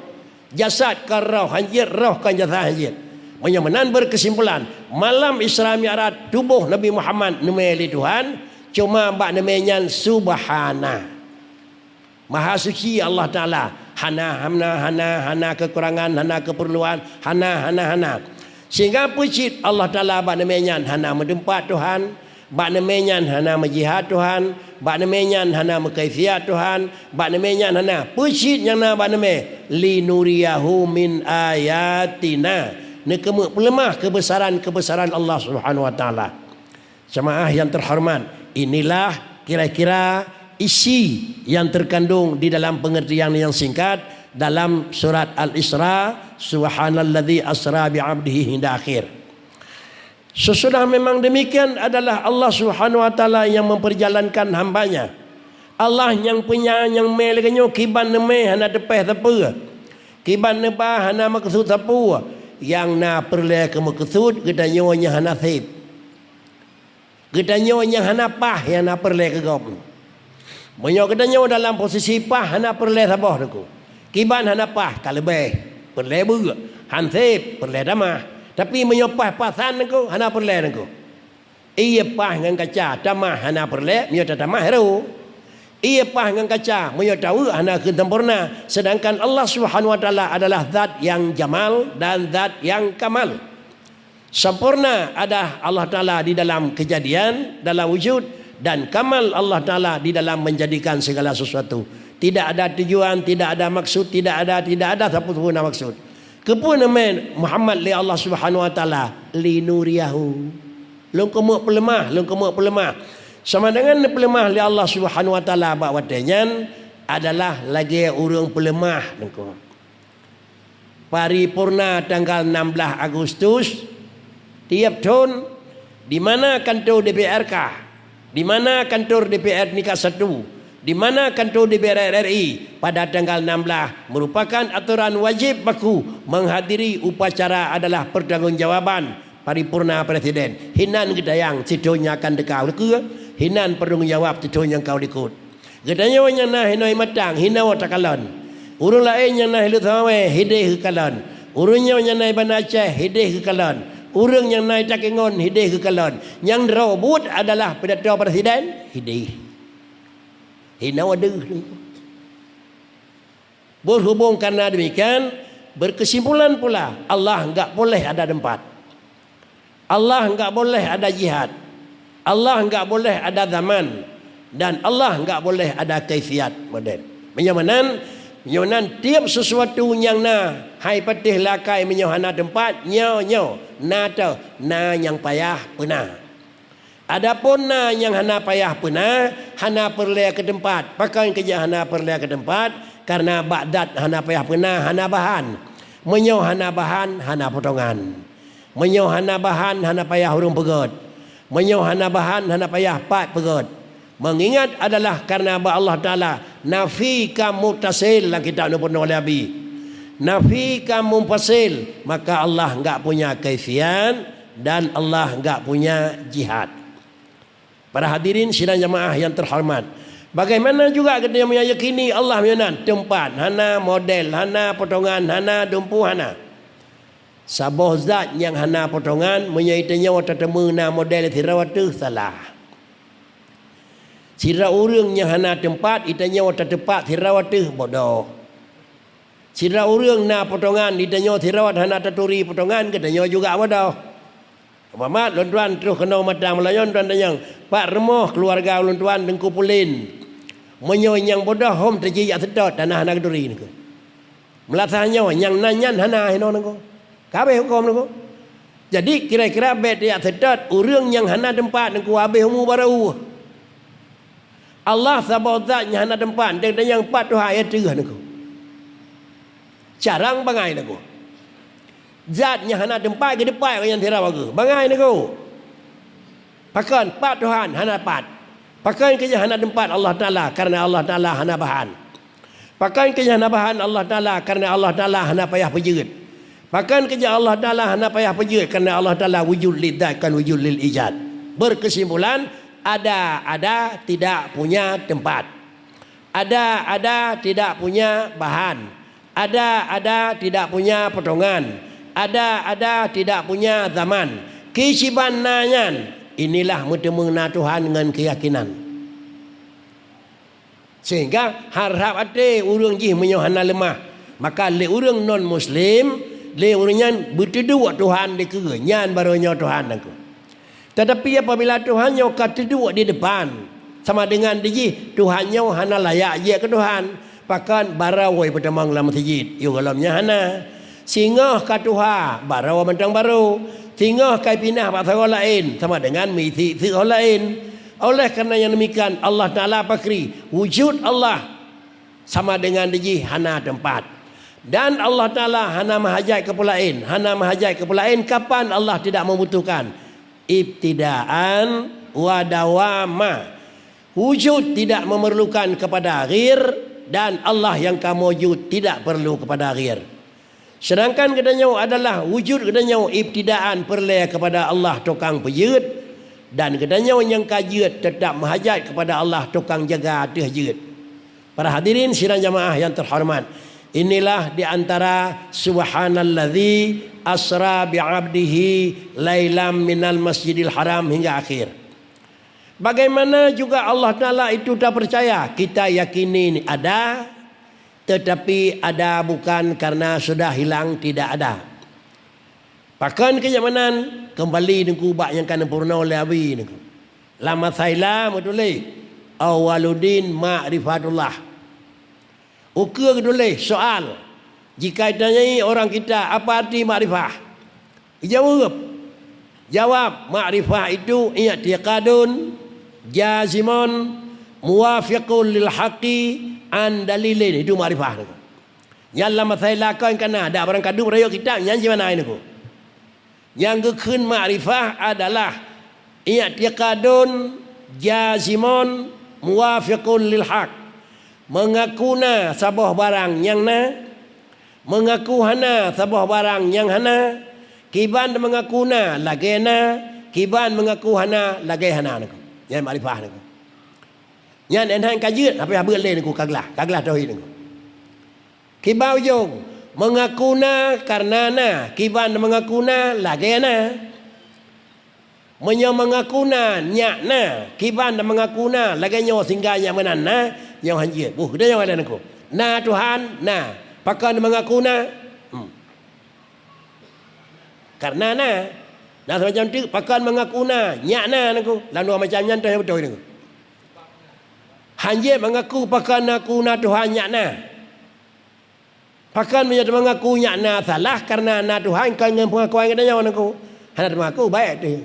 Jasad kon roh hanjeuet, roh kon jasad hanjeuet. Meunyoe meunan berkesimpulan, malam Isra Mi'raj tuboh Nabi Muhammad neumè lé Tuhan, cuma bak neumè nyan subhana. Maha suci Allah Taala, hana, hana, hana, hana kekurangan, hana keperluan, hana, hana, hana. Sehingga peue cit Allah Taala bak neumè nyan hana meuteumpat Tuhan, bak neumè nyan hana meujihad Tuhan, bak neumè nyan hana meukaifiat Tuhan, bak neumè nyan hana. Peue cit nyang na bak neumè? "Linuriyahu min ayatina." Neukeumeuk peuleumah keubeusaran-keubeusaran Allah Subhanahu wa Taala. Jamaah yang terhormat, inilah kira-kira isi yang terkandung di dalam pengertian yang singkat dalam surat Al-Isra, "Subhanalladzi asra bi 'abdihi" hingga akhir. Sesudah memang demikian adalah Allah Subhanahu wa Taala yang memperjalankan hambanya. Allah nyang punya nyang mè lagèe nyoe kiban neumè hana teupèh sapeue. Kiban neuba hana meukeusut sapeue. Nyang na peureulèe keu meukeusut geutanyoe nyang hana sép. Geutanyoe nyang hana paih nyang na peureulèe keu gob. Meunyoe geutanyoe dalam posisi paih hana peureulèe saboh Teungku. Kiban hana paih ka leubeh, peureulèe beuk, han sép, peureulèe tamah. Tapi meunyoe paih pasan Teungku, hana peureulèe Teungku. Ié paih ngon kaca tamah hana peureulèe, meunyoe tatamah ro. Ié paih ngon kaca meunyoe taweuk hana kheun sempurna, sedangkan Allah Subhanahu wa Taala adalah zat yang jamal dan zat yang kamal. Sempurna adalah Allah Taala di dalam kejadian, dalam wujud, dan kamal Allah Taala di dalam menjadikan segala sesuatu. Tidak ada tujuan, tidak ada maksud, tidak ada, tidak ada sapeue-sapeue na maksud. Keupeue neumè Muhammad lé Allah Subhanahu Wa Taala? Linuriyahu. Lôn keumeuk peuleumah, lôn keumeuk peuleumah. Sama dengan neupeuleumah lé Allah Subhanahu Wa Taala bak watèe nyan adalah lagèe ureueng peuleumah, Teungku. Paripurna tanggal enam belas Agustus tiap thôn, di mana kantor D P R K, di mana kantor D P R tingkat satu, di mana kantor D P R R I pada tanggal enam belas, merupakan aturan wajib baku menghadiri upacara adalah pertanggungjawaban paripurna presiden. Hinan geutayang, sithôn nyang akan teuka u dikeue, hinan pertanggung jawab sithôn nyang ka u likot. Geutanyoe nyang na hinoe matang, hinoe takalon. Ureueng laén nyang na hileue samawé, hidéh geukalon. Ureueng nyoe nyang na i Banda Aceh, hidéh geukalon. Ureueng nyang na i Takengon, hidéh geukalon. Nyang droe buet adalah pidato presiden, hidéh. Hinoe deuh. Berhubung karena demikian, berkesimpulan pula, Allah enggak boleh ada tempat. Allah enggak boleh ada jihad. Allah enggak boleh ada zaman. Dan Allah enggak boleh ada kaifiat model. Meunyoe meunan, meunyoe meunan tiep sesuatu nyang na hai patéh lakai meunyoe hana teumpat, nyoe, nyoe, na teuh, na nyang payah peuna. Adapun na nyang hana payah peuna, hana peureulée keu teumpat. Pakon keu jeuet hana peureulée keu teumpat? Karena bak zat hana payah peuna, hana bahan. Meunyoe hana bahan, hana potongan. Meunyoe hana bahan, hana payah ureuëng peugét. Meunyoe hana bahan, hana payah pat peugét. Meungingat adalah karena bak Allah Taala nafi ka mutasil lam kitab neupeureunoe lé Abi. Nafi ka munfasil, maka Allah enggak punya kaifiat dan Allah enggak punya jihad. Para hadirin sidang jamaah yang terhormat, bagaimana juga geutanyoe meyakini Allah meunan, teumpat hana, model hana, potongan hana, dumpu hana. Saboh zat nyang hana potongan, meunyoe tanyoe tateumé na model sidroe teuh, salah. Sidroe ureuëng nyang hana teumpat, tanyoe tateupat sidroe teuh, bodoh. Sidroe ureuëng na potongan, tanyoe sidroe hana taturi potongan, geutanyoe juga bodoh. Umpama lôn tuan troh keunoe mata meulayan, tuan tanyong, "Pat rumoh keuluwarga ulôn tuan Teungku Pulin?" Meunyoe nyang bodoh hom tajijak seutôt, tanah hana geuturi nangko. Meulasah nyoe nyang nan nyan hana hinoe nangko. Ka habéh hukôm nangko. Jadi kira-kira bék tajak seutôt ureuëng nyang hana teumpat nangko, habéh umu barô. Allah saboh zat nyang hana teumpat, dan nyang pat Tuhan ya teuh nangko. Carang bangai nangko. Zat nyang hana teumpat geuteupat ngon nyang sidroe bagoe. Bangai nangko. Pakon pat Tuhan hana pat? Pakon keu jeuet hana teumpat Allah Taala, karena Allah Taala hana bahan. Pakon keu jeuet hana bahan Allah Taala, karena Allah Taala hana payah peujeuet. Pakon keu jeuet Allah Taala hana payah peujeuet, karena Allah Taala wujud lil zat, kon wujud lil ijad. Berkesimpulan, ada-ada tidak punya tempat. Ada-ada tidak punya bahan. Ada-ada tidak punya potongan. Ada-ada tidak punya zaman. Keusiban na nyan, inilah meuteumé na Tuhan ngon keuyakinan. Sehingga harab até ureuëng jih meunyoe hana leumah, maka lé ureuëng non muslim, lé ureuëng nyan beuteuduek Tuhan dikeue, nyan barô nyoe Tuhan nangko. Tetapi apabila Tuhan nyoe ka teuduek di depan, sama dengan dijih Tuhan nyoe hana layak jeuet keu Tuhan, pakon barô woi peutamong lam meuseujid, yôh gohlom nyan hana. Singoh ka tuha, barô mantong barô. Singoh ka pinah bak sagoe laén, sama dengan meuisi seuk laén. Oleh karena nyang demikian, Allah Taala pakri, wujud Allah sama dengan dijih hana teumpat. Dan Allah Taala hana meuhajat keu peulaén, hana meuhajat keu peulaén kapan Allah tidak membutuhkan. Ibtidaan wa dawama. Wujud tidak memerlukan kepada ghair, dan Allah yang ka mujud tidak perlu kepada ghair. Sedangkan geutanyoe adalah wujud geutanyoe ibtidaan peureulée kepada Allah tukang peujeuet, dan geutanyoe nyang ka jeuet teutap meuhajat kepada Allah tukang jaga ateueh jeuet. Para hadirin sidang jamaah yang terhormat, inilah di antara subhanalladzi asra bi abdihi lailam minal masjidil haram hingga akhir. Bagaimana juga Allah Taala itu tapercaya, kita yakini ada, tetapi ada bukan karena sudah hilang, tidak ada. Pakon keu nyang meunan, keumbali nangko bak nyang ka neupeurunoe lé Abi nangko. Lam Masaila meutuléh, "Awwaluddin ma'rifatullah." Ukeue geutuléh soal, jika ditanyai orang kita, "Apa arti makrifah?" Jaweueb, jawab, "Makrifah itu i'tiqadun jazimun muwafiqun lil haqqi an dalilin." Itu makrifah. Nyan lam masalah kon kana, dak barang kadub rayeuk kitab, nyan jimana niko. Nyang geukheun makrifah adalah i'tiqadun jazimun muwafiqun lil haq. Meungaku na saboh barang nyang na, meungaku hana saboh barang nyang hana, kiban meungaku na lagée na, kiban meungaku hana lagée hana niko. Nyan makrifah niko. Nyan enhan ka jeuet, tapi habeuet lé niko ka glah, ka glah tauhid niko. Kiban ujong, meungaku na kareuna na, kiban meungaku na lagée na. Meunyoe meungaku na nyak na, kiban meungaku na lagée nyoe sehingga nyak meunan na, nyoe hanjeuet. Boh, geutanyoe lé niko. Na Tuhan, na. Pakon meungaku na? Hmm. Kareuna na. Na seumacam teuk, pakon meungaku na, nyak na niko. Lam dua macam nyan teuh beutôi niko. Hanjeuet meungaku pakon aku na Tuhan nyak na. Pakon meunyoe teumeungaku nyak na salah kareuna na Tuhan kon ngon peungakuan geutanyoe niko. Hana teumeungaku, baik teuh.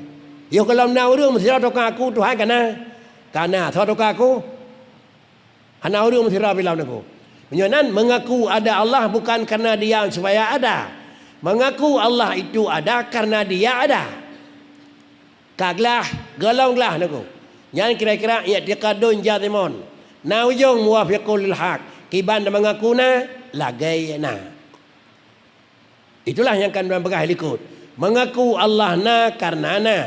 Yoh gohlom na ureuëng meusidroe tukang aku Tuhan kana. Kana, soe tukang aku? Hana ureuëng meusidroe bilang niko. Meunyoe nan, meungaku ada Allah bukan karena Dia supaya ada. Meungaku Allah itu ada karena Dia ada. Ka glah, gohlom glah niko. Nyan kira-kira i'tiqadun jazimun. Na ujong muwafiqun lil haq. Kiban meungaku na, lagée na. Itulah nyang kan peugah likot. Meungaku Allah na kareuna na.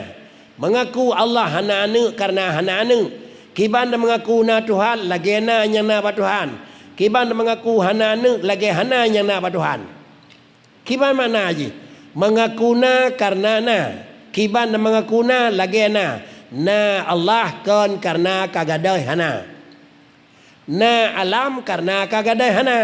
Meungaku Allah hana aneuëk kareuna hana aneuëk. Kiban meungaku na Tuhan lagée na nyang na bak Tuhan. Kiban meungaku hana aneuëk lagée hana nyang na bak Tuhan. Kiban makna jih? Meungaku na kareuna na. Kiban meungaku na lagée na. Na Allah kon kareuna ka gadôh hana. Na alam kareuna ka gadôh hana.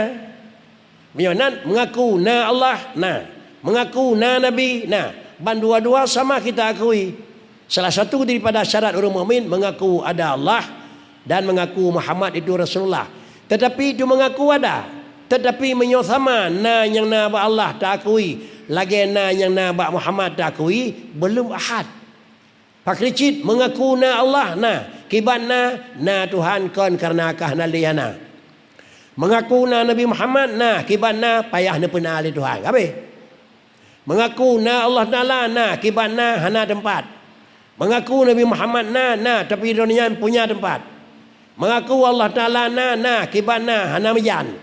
Meunyoe nan meungaku na Allah, na. Meungaku na Nabi, na. Ban dua-dua sama kita akui. Salah satu daripada syarat ureuëng mukmin meungaku ada Allah dan meungaku Muhammad itu Rasulullah. Tetapi itu meungaku ada. Tetapi meunyoe sama na nyang na bak Allah taakui, lagée na nyang na bak Muhammad taakui, belum ahad. Pakri cit meungaku na Allah na, kiban na, na Tuhan kon kareuna ka hana lé hana. Meungaku na Nabi Muhammad na, kiban na payah neupeuna lé Tuhan. Habéh. Meungaku na Allah Taala na, kiban na hana teumpat. Meungaku Nabi Muhammad na, na, tapi droeneuh nyan punya teumpat. Meungaku Allah Taala na, na, kiban na hana meujan.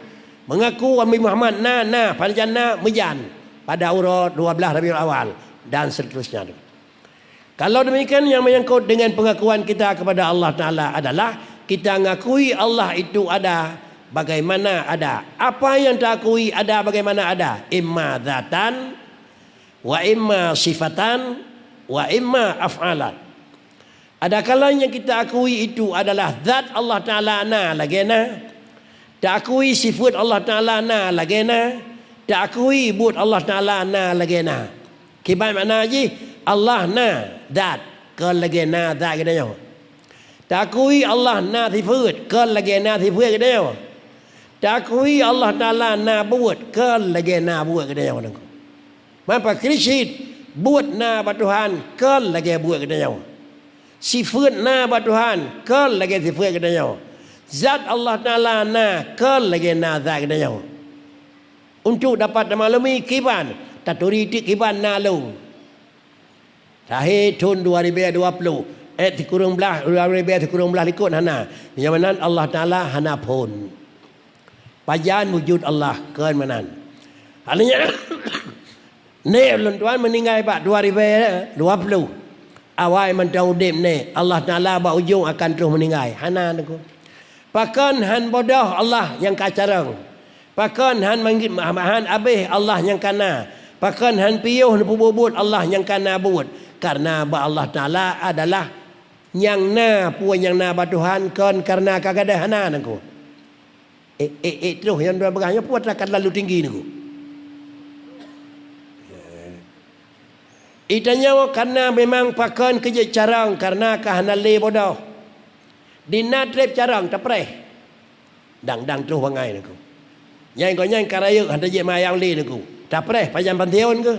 Meungaku Nabi Muhammad na, na, pajan na meujan pada uroe dua belas Rabiul Awal dan seterusnya. Kalau demikian, yang menyangkut dengan pengakuan kita kepada Allah Taala adalah kita ngakui Allah itu ada bagaimana ada. Apa yang taakui ada bagaimana ada, imma dzatan, wa imma sifatan, wa imma af'alan. Adakala yang kita akui itu adalah zat Allah Taala na lagée na, taakui sifat Allah Taala na lagée na, taakui buet Allah Taala na lagée na. Kiban makna jih, Allah na zat, kon lagée na zat geutanyoe. Taakui Allah na sifat, kon lagée na sifat geutanyoe. Taakui Allah Taala na buet, kon lagée na buet geutanyoe. Maka kri cit, buet na bak Tuhan, kon lagée buet geutanyoe. Sifat na bak Tuhan, kon lagée sifat geutanyoe. Zat Allah Taala na, kon lagée na zat geutanyoe. Untuk dapat tamaklumi kiban, taturi teuk kiban na lôn. Lahé thon dua ribée dua ploh, eh, sikureueng blaih, dua ribée sikureueng blaih likot hana. Nyang meunan Allah Taala hana phon. Pajan wujud Allah, kon meunan. Hal nyan, nyoe lôn tuan meuninggai bak dua ribée dua ploh. Awai mantong udeb nyoe, Allah Taala bak ujong akan troh meuninggai. Hana niko. Pakon han bodoh Allah nyang ka carông? Pakon han manggit, han abéh Allah nyang ka na? Pakon han piôh neupeubuet-buet Allah nyang ka na buet? Kareuna bak Allah Taala adalah nyang na, peue nyang na bak Tuhan kon kareuna ka gadôh hana niko. Eh, eh, eh, troh nyang dua peugah nyoe peue atra ka lalu tinggi niko. Itanyoe kareuna memang pakon keujeuet carông kareuna ka hana lé bodoh. Di na treb carông tapreh. Dang-dang troh bangai niko. Nyan gobnyan ka rayeuk hana jeuet mayang lé Teungku. Tapreh pajan pantheon keuh.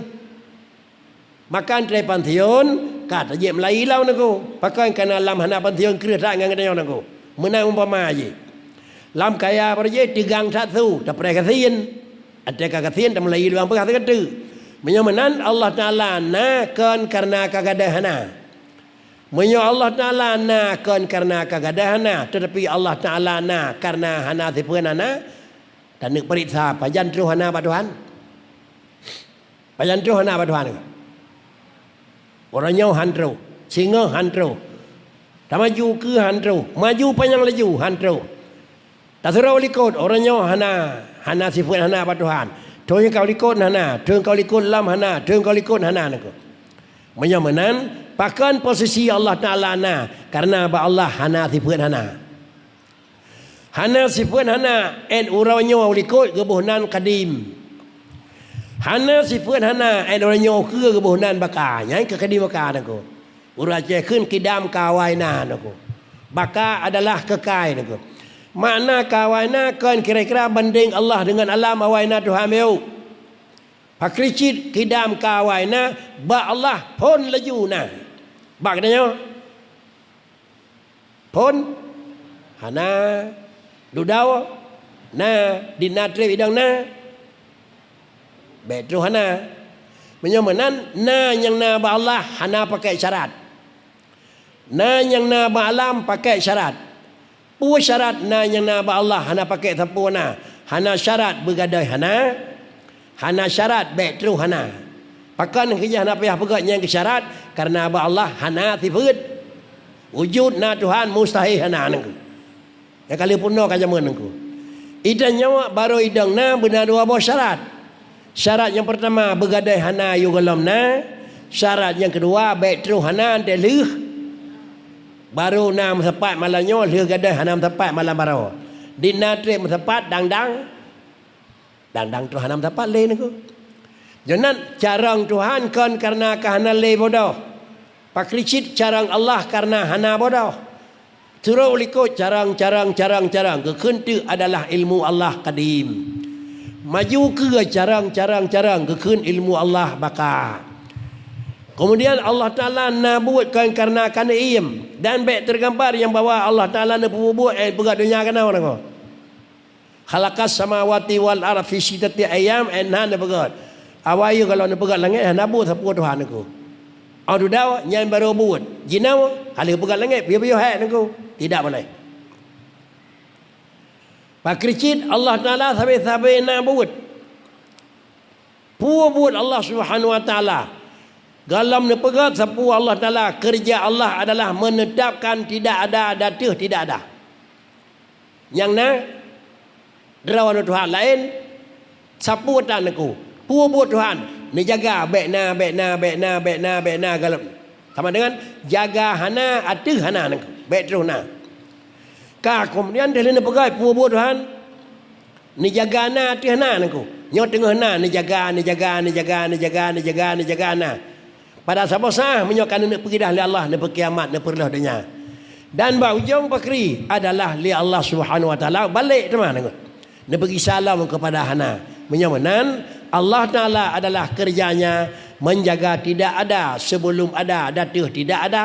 Makan treh pantheon, ka tajak meulayi lom Teungku. Pakon kana lam hana pantheon kreueh that ngon geutanyoe Teungku. Meunan umpama jih. Lam kaya barô jih teugang that su, tapreh gasien. Watèe ka gasien tameulayi lubang peugah teukeuteu. Meunyoe meunan Allah Taala na kon kareuna ka gadôh hana. Meunyoe Allah Taala na kon kareuna ka gadôh hana, teutapi Allah Taala na kareuna hana sifeuet hana, taneuk peuriksa pajan troh hana bak Tuhan. Pajan troh hana bak Tuhan. Uroe nyoe han troh, singoh han troh. Tamaju keu han troh, maju panyang laju han troh. Tasuroe likot, uroe nyoe hana, hana sifeuet hana bak Tuhan. Thôn ka likot hana, thôn ka likot lom hana, thôn ka likot hana Teungku. Meunyoe meunan, pakon posisi Allah Taala na, kareuna bak Allah hana sifeuet hana. Hana sifeuet hana, 'et uroe nyoe likot geuboh nan kadim. Hana sifeuet hana, 'et uroe nyoe keue geuboh nan baka. Nyan keuh kadim baka Teungku. Ureueng Aceh kheun kidam ka awai na Teungku. Baka adalah keukai Teungku. Makna ka awai na kon kira-kira bandeng Allah deungon alam awai na Tuhan miyueb. Pakri cit kidam ka awai na, bak Allah phon laju na. Bak geutanyoe? Phon hana, dudoe na, di na treb idong na, bèk troh hana. Meunyoe meunan, na nyang na bak Allah hana pakai syarat. Na nyang na bak alam pakai syarat. Peue syarat na nyang na bak Allah hana pakai sapeue na? Hana syarat beugadôh hana, hana syarat bèk troh hana. Pakon keujih hana payah peugah nyang keu syarat? Kareuna bak Allah hana sifeuet. Wujud na Tuhan mustahil hana Teungku. Nyang ka lheueh peunoh ka jameun Teungku. Idong nyoe barô idong na beuna dua boh syarat. Syarat nyang peurtama beugadôh hana yôh gohlom na. Syarat nyang keudua bèk troh hana 'an lheueh. Barô na meusapat malam nyoe, lheueh gadôh hana meusapat malam barô. Di na treb meusapat dang-dang. Dang-dang troh hana meusapat lé Teungku. Nyoe nan carông Tuhan kon kareuna ka hana lé bodoh. Pakri cit carông Allah kareuna hana bodoh. Troh likot carông, carông, carông, carông. Geukheun teuk adalah ilmu Allah kadim. Maju keue carông, carông, carông. Geukheun ilmu Allah baka. Keumudian Allah Taala na buet kon kareuna ka neuiem. Dan bèk teugambar nyang bahwa Allah Taala neupeubuet-buet 'et peugah donya keunoe Teungku. Khalaqas samawati wal arda fi sittati ayyam, 'et na neupeugah. Awai yôh gohlom neupeugah langèt hana buet sapeue Tuhan Teungku. 'Oh dudoe nyan barô buet. Jinoe ka lheueh peugah langèt piôh-piôh hèk Teungku. Tidak boleh. Pakri cit Allah Taala sabe-sabe na buet. Peue buet Allah Subhanahu wa Taala? Gohlom neupeugah sapeue Allah Taala, keureuja Allah adalah menetapkan tidak ada, dan ateueh tidak ada. Nyang na, droeneuh Tuhan laén, sapeue tan Teungku. Peue buet Tuhan? Neujaga bèk na, bèk na, bèk na, bèk na, bèk na, gohlom. Sama dengan jaga hana, ateueh hana Teungku. Bèk troh na. Ka keumudian deuh lheueh neupeugah peue buet Tuhan? Neujaga na ateueh na Teungku. Nyoe teungoh na neujaga, neujaga, neujaga, neujaga, neujaga, neujaga na. Pada saboh saát meunyoe ka neuneuk peugidah lé Allah, neupeukiamat, neupeureuloh donya. Dan bak ujong pakri adalah lé Allah Subhanahu wa Taala balek teuma Teungku. Neupeugisa lom keupada hana. Meunyoe meunan, Allah Taala adalah keureuja-Nya menjaga tidak ada sebelum ada, dan ateueh tidak ada.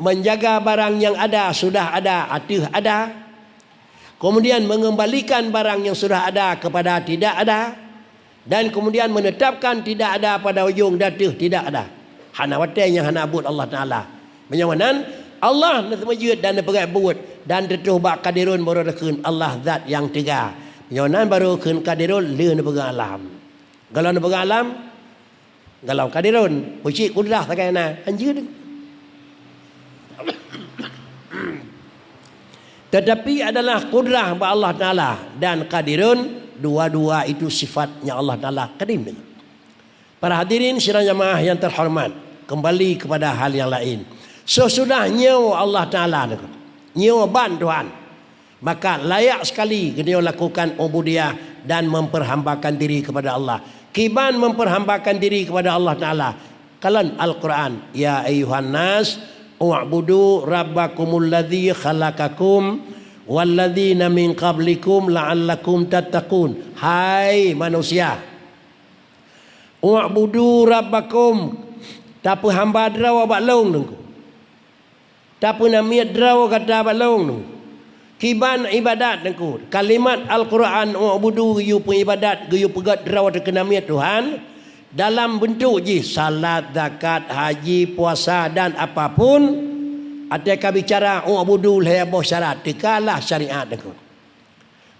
Menjaga barang nyang ada sudah ada ateueh ada, keumudian meungeumbalikan barang nyang sudah ada keupada tidak ada, dan keumudian meuneutabkan tidak ada pada ujong dan ateueh tidak ada. Hana watèe nyang hana buet Allah Taala. Meunyoe meunan, Allah neuseumeujeuet dan neupeugèt buet dan teutroh bak Qadirun barô neukheun Allah zat nyang teuga. Meunyoe nan barô kheun Qadirun lheueh neupeugah alam. Gohlom neupeugah alam, gohlom Qadirun, pucit kudrah sagai na, hanjeuet. Tetapi adalah kudrah bak Allah Taala dan Qadirun, dua-dua itu sifatnya Allah Taala kadim. Para hadirin sidang jamaah yang terhormat, kembali kepada hal yang lain. Sesudah nyoe Allah Taala, nyoe ban Tuhan. Maka layak sekali geutanyoe lakukan ubudiyah dan memperhambakan diri kepada Allah. Kiban memperhambakan diri kepada Allah Taala? Kalon Al-Quran, "Ya ayyuhan nas, u'budu rabbakumul ladzi khalaqakum "Walladzina min qablikum la'allakum tattaqun." Hai manusia, "U'budu rabbakum," tapeuhamba droe bak lôn Teungku. Tapeunamiet droe gata bak lôn Teungku. Kiban iébadat Teungku. Kalimat Al-Qur'an "u'budu" geuyue peuiébadat, geuyue peugét droe teukeunamiet Tuhan, dalam beuntuk jih salat, zakat, haji, puasa dan apapun. Watée ka bicara "u'budu" lhée boh syarat, teukalah syariat Teungku.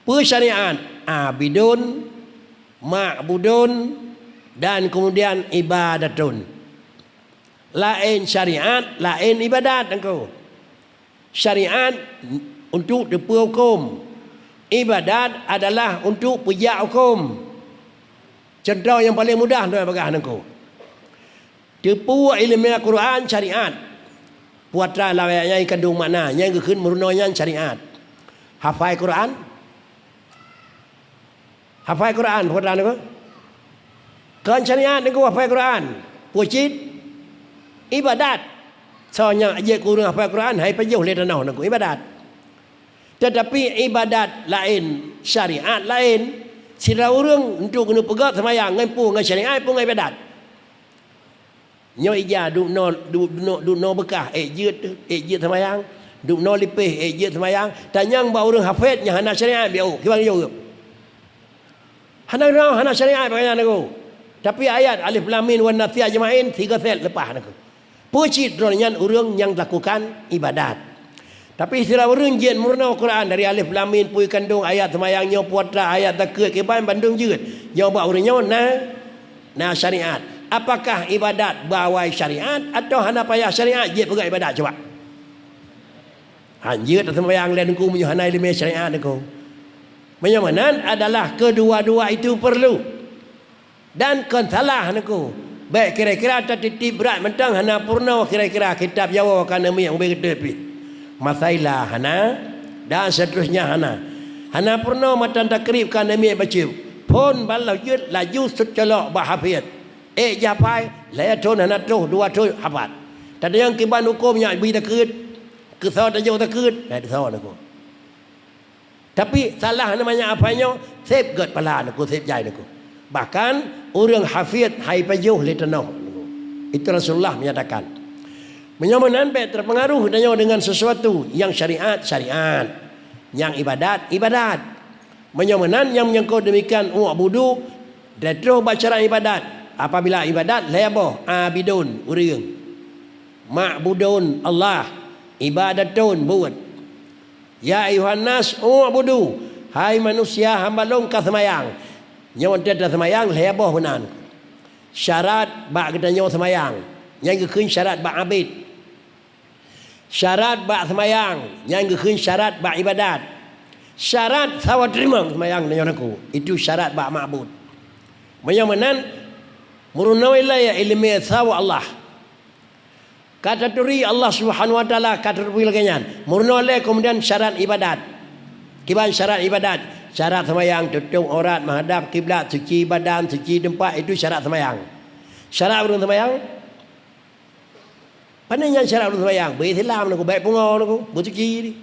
Peue syariat? Abidun, ma'budun, dan kemudian ibadatun. Laén syariat, laén iébadat Teungku. Syariat untuk teupeu huköm. Iébadat adalah untuk peujak huköm. Cuntoh nyang paleng mudah droe peugah Teungku. Teupeu iéleumé Al-Qur'an syariat. Peue atra lawét nyang kandông makna, nyang geukheun meurunoe nyan syariat. Hafai Qur'an? Hafai Qur'an, peue atra Teungku? Kon syariat Teungku hafai Qur'an. Peue cit? Iébadat. Soe nyang jeuet keu ureuëng hafai Qur'an, hai pajoh lé tanoh Teungku, iébadat. Teutapi iébadat laén, syariat laén. Sidroe ureuëng untuk keuneuk peugét seumayang ngon peue, ngon syariat peue, ngon iébadat. Nyoe ija dubnoe, dubnoe, dubnoe beukah, ék jeuet, ék jeuet seumayang. Dubnoe lipéh, ék jeuet seumayang. Tanyong bak ureuëng hafét nyang hana syariat, biôh, kiban jaweueb. Hana droe, hana syariat bak nyan Teungku. Tapi ayat alif lam mim wan nasri ajmain, sigoe sét leupah Teungku. Peue cit droe nyan ureuëng nyang lakukan iébadat. Tapi sidroe ureuëng jeuet meurunoe Qur'an dari alif lam mim, peue kandông ayat seumayang nyoe, peue atra ayat zakeuet, kiban bandum jeuet. Nyoe bak ureuëng nyoe na, na syariat. Apakah iébadat beuawai syariat atawa hana payah syariat jeuet peugét iébadat cuba? Han jeuet taseumayang lé Teungku meunyoe hana iéleumé syariat Teungku. Meunyoe meunan adalah keudua-dua itu perlu. Dan kon salah Teungku. Bék kira-kira tatitiek brat mantong hana peurunoe kira-kira kitab Jawoe ka neumiet ubé geuteupih. Masaila hana, dan seterusnya hana. Hana peurunoe matan takrib ka neumiet bacut. Phon baloh jeuet laju seucolok bak hafid. Ék jihafai, lhée thon hana troh, dua thon hafat. Tadayang kiban huköm nyan bri takeuet, keusoe tajok takeuet, hai keusoe Teungku. Tapi salah namanya apa nyoe, seb gét pala Teungku, seb jai Teungku. Bahkan ureuëng hafid hai pajoh lé tanoh Teungku. Itu Rasulullah menyatakan. Meunyoe meunan bék terpengaruh tanyoe dengan sesuatu nyang syariat, syariat, nyang iébadat, iébadat. Meunyoe meunan nyang menyangkut demikian u'budu, dan troh bak syarat iébadat. Apabila iébadat lhée boh, abidun ureuëng, ma'budun Allah, ibadatun buet. Ya ayyuhan nas u'budu, hai manusia hamba lôn ka seumayang. Nyoe watée taseumayang lhée boh meunan. Syarat bak geutanyoe seumayang, nyang geukheun syarat bak abid. Syarat bak seumayang, nyang geukheun syarat bak iébadat. Syarat sawa teurimong seumayang tanyoe Teungku, itu syarat bak ma'bud. Meunyoe meunan, meurunoe lé iéleumé sawa Allah. Ka taturi Allah Subhanahu wa Taala ka taturi lagée nyan. Meurunoe lé keumudian syarat iébadat. Kiban syarat iébadat? Syarat seumayang, tutôb aurat, meuhadab kiblat, suci badan, suci teumpat, itu syarat seumayang. Syarat ureuëng seumayang? Pane nyan syarat ureuëng seumayang? Beu-Islam Teungku, bék pungo Teungku, beusuci.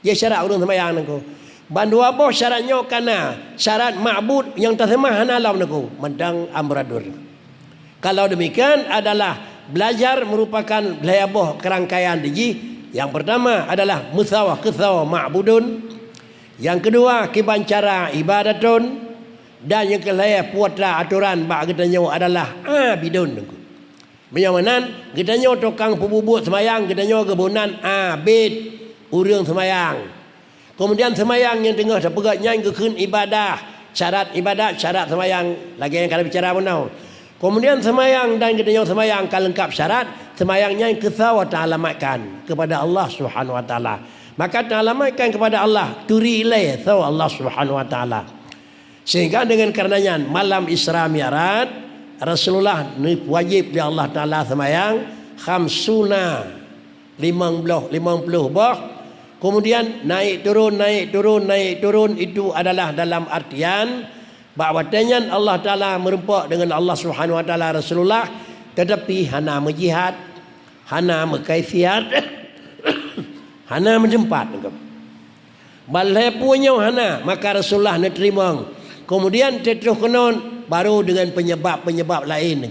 Jih syarat ureuëng seumayang Teungku. Bandua boh syarat nyoe ka na, syarat ma'bud nyang taseumah hana lom Teungku, mantong amburadul. Kalau demikian adalah belajar merupakan lhée boh kerangkaian di jih. Nyang pertama adalah meusawa keusawa ma'budun. Nyang keudua kiban cara ibadatun. Dan nyang keulhée peue atra atoran bak geutanyoe adalah abidun Teungku. Meunyoe meunan, geutanyoe tukang peububuet seumayang, geutanyoe geubri nan abid, ureuëng seumayang. Keumudian seumayang nyang teungoh tapeugét nyan geukheun ibadah, syarat ibadat, syarat seumayang, lagée nyang ka bicara bunoe. Keumudian seumayang dan geutanyoe seumayang ka leungkab syarat, seumayang nyan keusoe taalamatkan? Keupada Allah Subhanahu wa Taala. Maka taalamatkan keupada Allah, turi ilée soe Allah Subhanahu wa Taala. Sehingga dengan karena nyan, malam Isra Mi'raj, Rasulullah neuwajéb lé Allah Taala seumayang khamsuna, limong ploh, limong ploh boh. Kemudian naik turun, naik turun, naik turun, itu adalah dalam artian bak watée nyan Allah Taala meureumpok deungon Allah Subhanahu wa Taala Rasulullah, tetapi hana meujihad, hana meukaifiat, hana meuteumpat. Ban lhée peue nyoe hana, maka Rasulullah neuteurimong. Keumudian teutroh keunoe baru deungon peunyebab-peunyebab laén.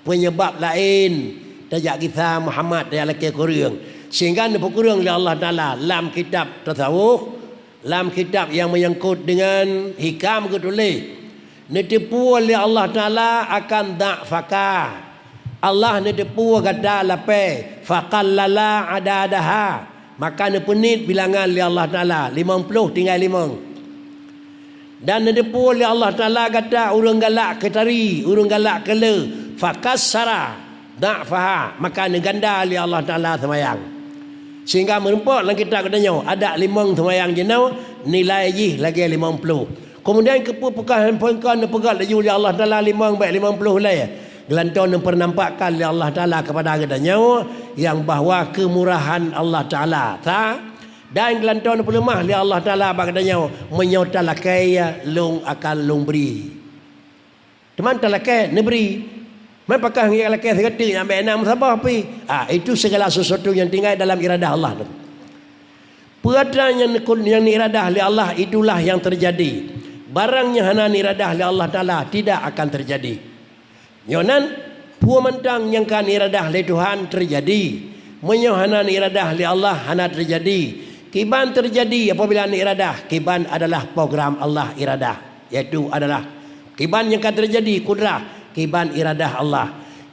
Peunyebab laén tajak gisa Muhammad tajak lakée kureueng. Sehingga neupeukureueng lé Allah Taala lam kitab tasawuf, lam kitab nyang meunyangkot deungon hikam geutuléh, neuteupeue lé Allah Taala akan dha'faka. Allah neuteupeue gata lapée, faqallala adadaha. Maka neupeuniet bilangan lé Allah Taala, limong ploh tinggai limong. Dan neuteupeue lé Allah Taala gata ureuëng galak keu tari, ureuëng galak keu le, fakassara dha'faha, maka neuganda lé Allah Taala seumayang. Sehingga meurumpok lam kitab geutanyoe, adak limong seumayang jinoe nilai jih lagée limong ploh. Keumudian keupeue peukah handphone kon neupeugét laju lé Allah Taala limong bék limong ploh lé. Geulantoe neupeunampakkan lé Allah Taala keupada geutanyoe nyang bahwa keumurahan Allah Taala. Sa, dan geulantoe neupeuleumah lé Allah Taala bak geutanyoe, meunyoe talakée, lôn akan lôn bri. Teuma talakée, neubri. Man pakon ngieng lakée sigoe teuk nyang bék na meusaboh pih. Ah, itu segala sesuatu yang tinggal dalam iradah Allah tu. Peue atra nyang neukon-, nyang neuiradah lé Allah, itulah yang terjadi. Barang nyang hana neuiradah lé Allah Taala, tidak akan terjadi. Nyoe nan, peue mantong nyang ka neuiradah lé Tuhan, terjadi. Meunyoe hana neuiradah lé Allah, hana terjadi. Kiban terjadi apabila neuiradah, kiban adalah program Allah iradah, yaitu adalah kiban nyang ka terjadi, kudrah, kiban iradah Allah.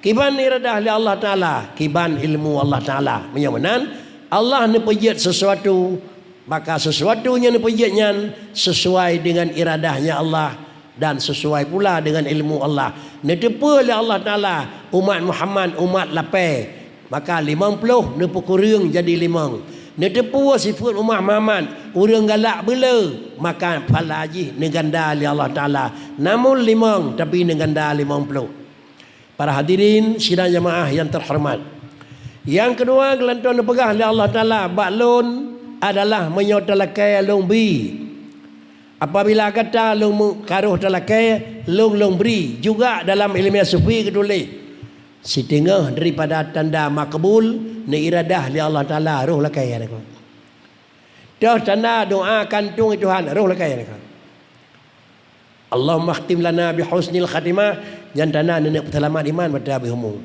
Kiban iradah lé Allah Taala, kiban ilmu Allah Taala. Meunyoe meunan, Allah neupeujeuet sesuatu, maka sesuatu nyang neupeujeuet nyan sesuai dengan iradahnya Allah dan sesuai pula dengan ilmu Allah. Neuteupeue lé Allah Taala umat Muhammad umat lapée, maka limong ploh neupeukureueng jadi limong. Neuteupeue sifeuet umat Muhammad ureuëng galak beule, maka pahala jih neuganda lé Allah Taala. Namun limong, tapi neuganda limong ploh. Para hadirin sidang jamaah yang terhormat, nyang keudua geulantoe neupeugah lé Allah Taala bak lôn adalah meunyoe talakée lôn bi. Apabila gata lôn meu-, ka roh talakée, lôn, lôn bri. Juga dalam ilmiah sufi geutuléh, siteungoh daripada tanda makbul neuiradah lé Allah Taala roh lakée nyan. Toh tanda doa kantong Tuhan roh lakée nyan. Allahumma khtim lana bi husnil khatimah, nyan tanda neuneuk peuseulamat iman bak tabeuh umu.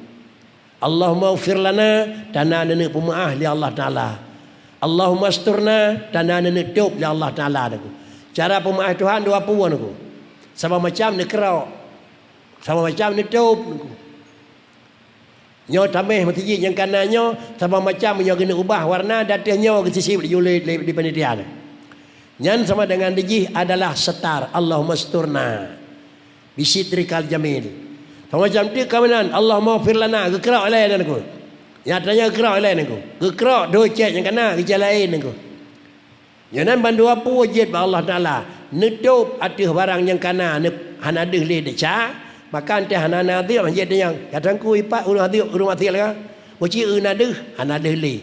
Allahumma ighfir lana, tanda neuneuk peumeuáh lé Allah Taala. Allahumma asturna, tanda neuneuk tôb lé Allah Taala nangku. Cara peumeuáh Tuhan dua peue nangku. Saban macam neukeurok. Saban macam neutôb nangku. Nyoe tameh meuseujid nyang kana nyoe, saban macam nyoe geuneuk ubah warna, dan teuh nyoe geusisip laju lé, lé, di panitia nyan. Nyan sama dengan dijih adalah setar, Allahumma asturna bisitrikal jamil. Sama macam teuk ka meunan, Allahumma ighfir lana, geukeurok ilée nangku. Nyata nyoe geukeurok ilée nangku. Geukeurok dua cét nyang kana, geucét laén nangku. Nyoe nan bandua peue jeuet bak Allah Taala. Neutôb ateueh barang nyang kana, neu-, hana deuh lé desya, maka teuh hana na adeueb, jeuet nyang. Kata ngku ipat ureuëng adeueb, ureuëng maté lagak. Meuci eu na deuh, hana deuh lé.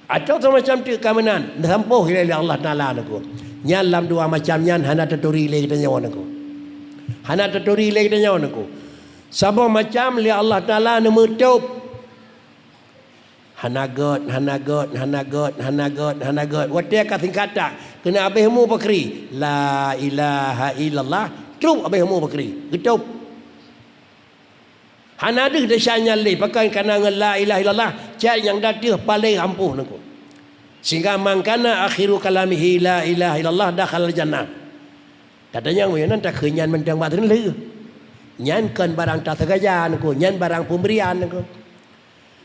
Atau sama macam teuk ka meunan, neusampôh ilée lé Allah Taala nangku. Nyan lam dua macam nyan hana taturi lé geutanyoe nangku. Hana taturi lé geutanyoe nangku. Saboh macam lé Allah Taala neumeutôb. Hana gét, hana gét, hana gét, hana gét, hana gét. Watée ka singkat that, keuneuk abéh umu pakri. La ilaha illallah, trôk abéh umu pakri. Geutôb. Hana deuh desya nyan lé, pakon kana ngon la ilaha illallah, cét nyang ateueh paléng ampoh nangku. Sehingga man kana akhiru kalamihi la ilaha illallah dakhalal jannah. Gata nyang meunyoe nan takheun nyan mantong bak treun lheueh. Nyan kon barang taseugaja nangku, nyan barang peumeurian nangku.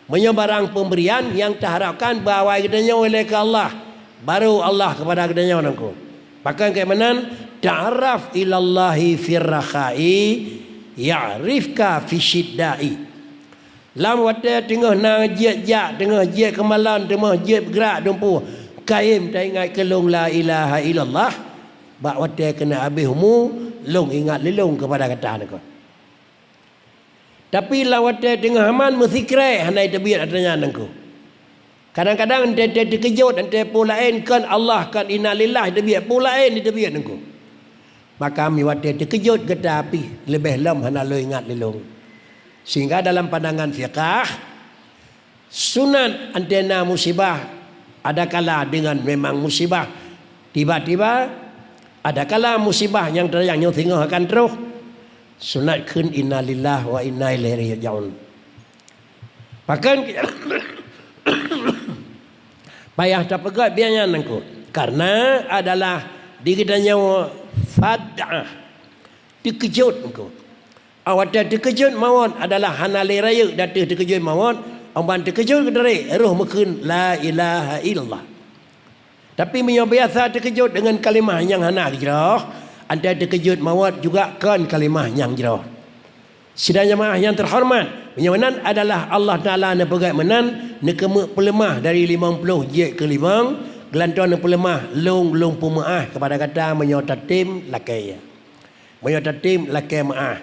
Meunyoe barang peumeurian nyang taharapkan bak awai geutanyoe ilée keu Allah, baru Allah keupada geutanyoe nangku. Pakon keu meunan, ta'arraf ilallahi firrakhai, ya'rifka fisyiddai. Lam watée teungoh na jeuet jak, teungoh jeuet keumalon, teungoh jeuet geurak dumpu, kayém taingat keu lôn la ilaha illallah, bak watée keuneuk abéh umu, lôn ingat lé lôn keupada gata nangku. Tapi lam watée teungoh aman meusikrek hana jiteubiet atra nyan nangku. Kadang-kadang teukeujot, teupeue laén kon Allah, kon innalillah jiteubiet, peue laén jiteubiet nangku. Maka mi watée teukeujot gata pih leubeh lom hana lôn ingat lé lôn. Sehingga dalam pandangan fiqah, sunat antena musibah adakala dengan memang musibah Tiba-tiba, adakala musibah nyang teunyang nyoe singoh akan troh, sunat kheun innalillahi wa inna ilaihi raji'un. Pakon payah tapeugét biaya nyan Teungku? Karena adalah di geutanyoe faj'ah, teukeujot Teungku. Awak teukeujot mawöt adalah hana lé rayeuk ateueh teukeujot mawöt, 'oh ban teukeujot keudroe roh meukheun la ilaha illallah. Tapi meunyoe biasa teukeujot deungon kalimah nyang hana jroh, 'oh ban teukeujot mawöt juga kon kalimah nyang jroh. Sidang jamaah nyang teuhoreumat, meunyoe meunan adalah Allah Taala neupeugét meunan, neukeumeuk peuleumah dari limong ploh jeuet keu limong, geulantoe neupeuleumah lôn, lôn peumeu'ah keupada gata meunyoe tatem lakée. Meunyoe tatem lakée meu'ah,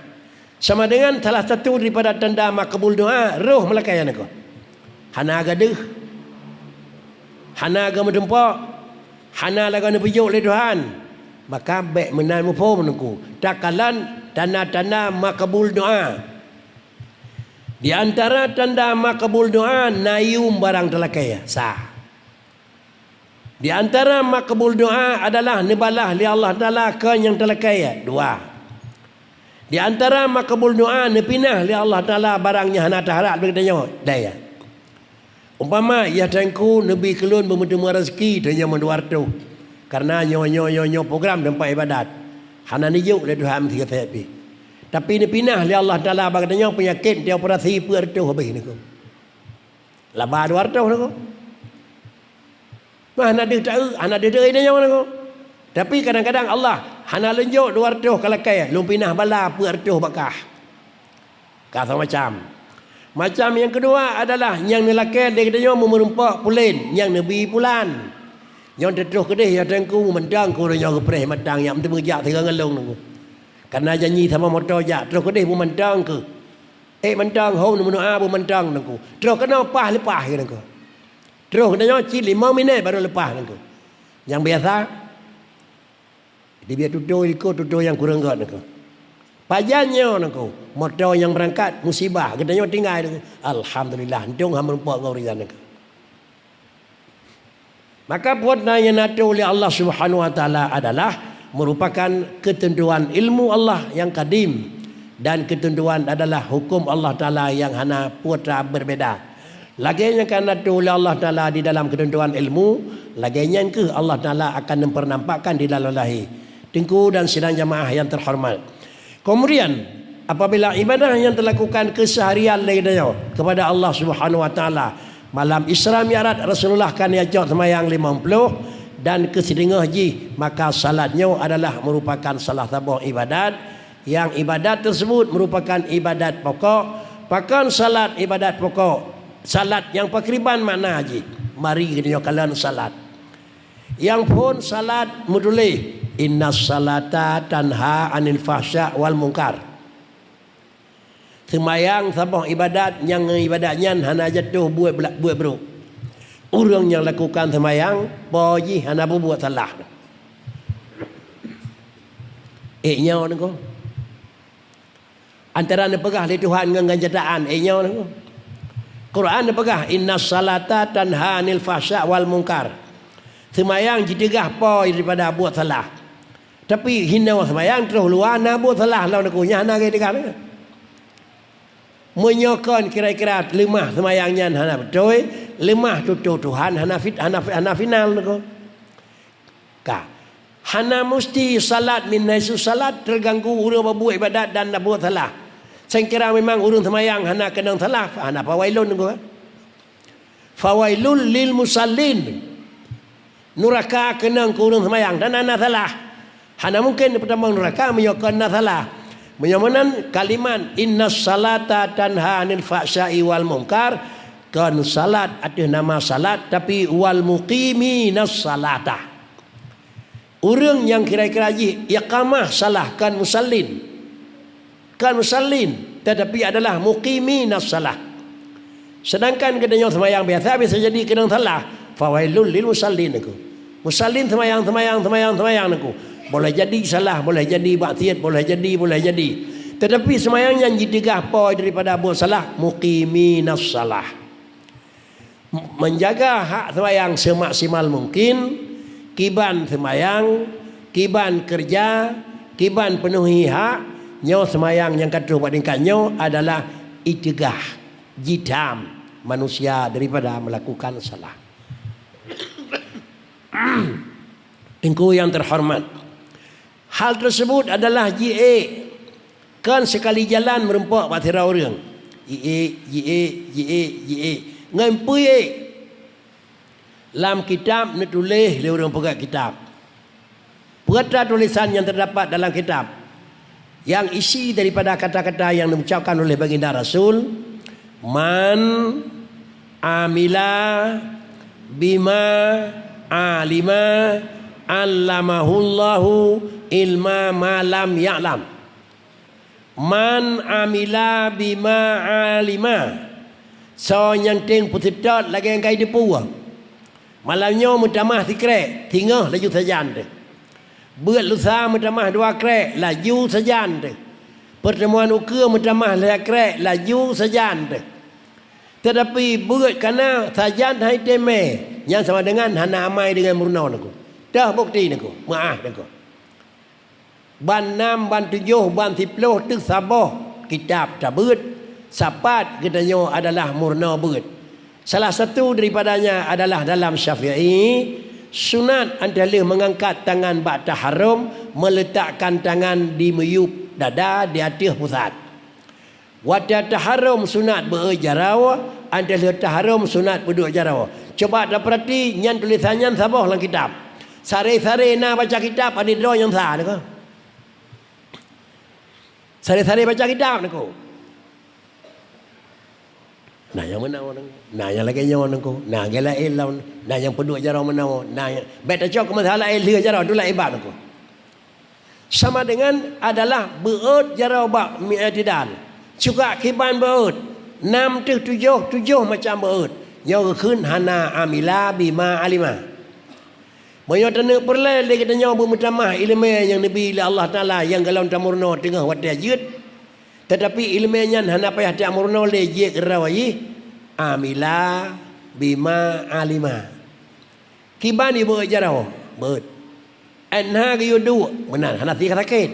sama deungon salah satu daripada tanda makbul doa, roh meulakée nyan Teungku. Hana gadeuh, hana geumeudeumpok, hana lagée neupeujok lé Tuhan, maka bék meunan muphom Teungku. Takalon tanda-tanda makbul doa. Di antara tanda makbul doa, na yum barang talakée, sa. Di antara makbul doa adalah neubalah lé Allah Taala keu nyang talakée, dua. Di antara makbul doa neupinah lé Allah Taala barang nyang hana taharab lé geutanyoe, daya. Umpama, ya Teungku, neubi keu lôn beumeuteumé raseuki, tanyoe meudua reutôh. Karena nyoe, nyoe, nyoe, nyoe program teumpat ibadat. Hana neujok lé Tuhan meusigoe sép pih. Tapi neupinah lé Allah Taala bak geutanyoe peunyakét, di operasi peuet reutôh habéh Teungku. Laba dua reutôh Teungku. Bah hana deuh taeu, hana deuh deuh tanyoe Teungku. Tapi kadang-kadang Allah hana lôn jok dua reutôh ka lakée, lôn pinah bala peuet reutôh bak kah. Ka soe macam. Macam nyang keudua adalah nyang neulakée lé geutanyoe meumeurumpok pulen, nyang neubi pulan. Nyoe teutroh keudeh ya Teungku, meumantong keu ureuëng nyoe geupreh mantong, nyak meuteumé jak sigoe ngon lôn Teungku. Karena janji sama moto jak, troh keudeh meumantong keu. Ék mantong hom neumeudoa beumantong Teungku. Troh keunoe paih leupah ya Teungku. Troh geutanyoe cit limong minét barô leupah Teungku. Nyang biasa, dibiet tutoe likot tutoe nyang kureueng göt Teungku. Pajan nyoe Teungku, moto nyang beurangkat musibah, geutanyoe tinggai Teungku. Alhamdulillah, untông hana meurumpok ngon ureuëng nyan Teungku. Maka buet na nyang na tuléh lé Allah Subhanahu wa Taala adalah merupakan keuteuntuan ilmu Allah nyang kadim, dan keuteuntuan adalah huköm Allah Taala nyang hana peue beubeda. Lagée nyang ka na tuléh lé Allah Taala di dalam keuteuntuan ilmu, lagée nyan kheueh Allah Taala akan neupeunampakkan di dalam lahé. Teungku dan sidang jamaah nyang teuhoreumat. Keumudian, apabila ibadah nyang teulakukan keuseuharian lé geutanyoe keupada Allah Subhanahu wa Taala, malam Isra Mi'raj Rasulullah ka neujak seumayang limong ploh, dan keusideungoh jih, maka salat nyoe adalah meurupakan salah saboh ibadat, nyang ibadat teuseubut meurupakan ibadat pokok. Pakon salat ibadat pokok? Salat nyang pakriban makna jih? Mari geutanyoe kalon salat. Nyang phon salat meutuléh, "Innas salata tanha 'anil fahsya' wal munkar." Seumayang saboh ibadat nyang ngon ibadat nyan hana jatoh buet bela-, buet brok. Ureuëng nyang lakukan seumayang, po jih hana peubuet salah. Eh, nyoe Teungku. Antara neupeugah lé Tuhan ngon geunceutaan, eh, nyoe Teungku. Quran neupeugah, "Innas salata tanha 'anil fahsya' wal munkar." Seumayang jiteugah po daripada buet salah. Tapi hinoe seumayang troh luwa na buet salah lom Teungku, nyan hana geuteuka. Meunyoe kon kira-kira leumah seumayang nyan hana beutôi, leumah tutoe Tuhan hana fit-, hana fi-, hana final Teungku. Ka. Hana musti salat min haitsu salat, teuganggu ureuëng babuet ibadat dan babuet salah. Seukira memang ureuëng seumayang hana keunong salah, hana fawailun Teungku. Fawailul lil musallin. Nuraka keunong keu ureuëng seumayang dan hana salah. Hana mungken neupeutamong nuraka meunyoe kon na salah. Meunyoe meunan kalimat, "Innas salata tanha 'anil fahsya'i wal munkar", kon salat ateueh nama salat, tapi "wal muqiminas salata". Ureuëng nyang kira-kira jih iqamah salah, kon musallin. Kon musallin, tetapi adalah muqiminas salah. Sedangkan geutanyoe seumayang biasa bisa jadi keunong salah. Fawailul lil musallin Teungku. Musallin seumayang, seumayang, seumayang, seumayang Teungku. Boleh jadi salah, boleh jadi maksiat, boleh jadi, boleh jadi. Tetapi seumayang nyan jiteugah po daripada buet salah, muqiminas salah. Menjaga hak seumayang semaksimal mungkin, Kiban seumayang, kiban keureuja, kiban peunuhi hak, nyoe seumayang nyang ka troh bak tingkat nyoe adalah iteugah, jitam manusia daripada melakukan salah. Teungku yang terhormat, hal tersebut adalah jiék, kon sekali jalan meurumpok bak sidroe ureuëng. Jiék, jiék, jiék, jiék, ngon peue ék. Lam kitab neutuléh lé ureuëng peugét kitab. Peue atra tulisan nyang teudapat dalam kitab, nyang isi daripada kata-kata nyang neucapkan oleh Baginda Rasul, "Man amila bima alima, allamahullahu ilma ma lam ya'lam." "Man amila bima alima," soe nyang teueng peuseutôt lagée nyang ka jiteupeue. Malam nyoe meutamah sikrék, singoh laju sajan teuh. Beuet lusa meutamah dua krék, laju sajan teuh. Peurteumuan ukeue meutamah lhée krék, laju sajan teuh. Teutapi beuet kana sajan hai teumé, nyan sama deungon hana amai deungon meurunoe neuku. Teuh bukeuti neuku, meuáh neuku. Ban nam, ban tujoh, ban siploh teuh saboh kitab tabeuet, sapat geutanyoe adalah meurunoe beuet. Salah satu daripadanya adalah dalam Syafi'i, sunat 'an teuh lheueh meungangkat tangan bak taharrom, meuletakkan tangan di miyueb dada di ateueh pusat. Watée taharrom sunat beuet jaroe, 'an teuh lheueh taharrom sunat peuduek jaroe. Cuba tapeurati nyan tulisan nyan saboh lam kitab. Sare-sare na baca kitab, aneuk droe nyang sa neuku. Sare-sare baca kitab neuku. Na nyang meunoe neuku, na nyang lagée nyoe neuku, na nyang laén lom, na nyang peuduek jaroe meunoe, na nyang, bék tacok keu masalah laén lheueh jaroe, tu laén bab neuku. Sama deungon adalah beuet jaroe bak mi'tidal. Cuka kiban beuet, nam teuh tujoh, tujoh macam beuet. Nyoe geukheun hana amila bima alima. Meunyoe taneuk peureulée lé geutanyoe beumeutamah iéleumé nyang neubi lé Allah Taala nyang gohlom tameurunoe teungoh watée jeuet, teutapi iéleumé nyan hana payah tameurunoe lé jeuet keudroe jih, amila bima alima. Kiban jibeuet jaroe, beuet. Ét na geuyue duek, meunan hana sie sakét.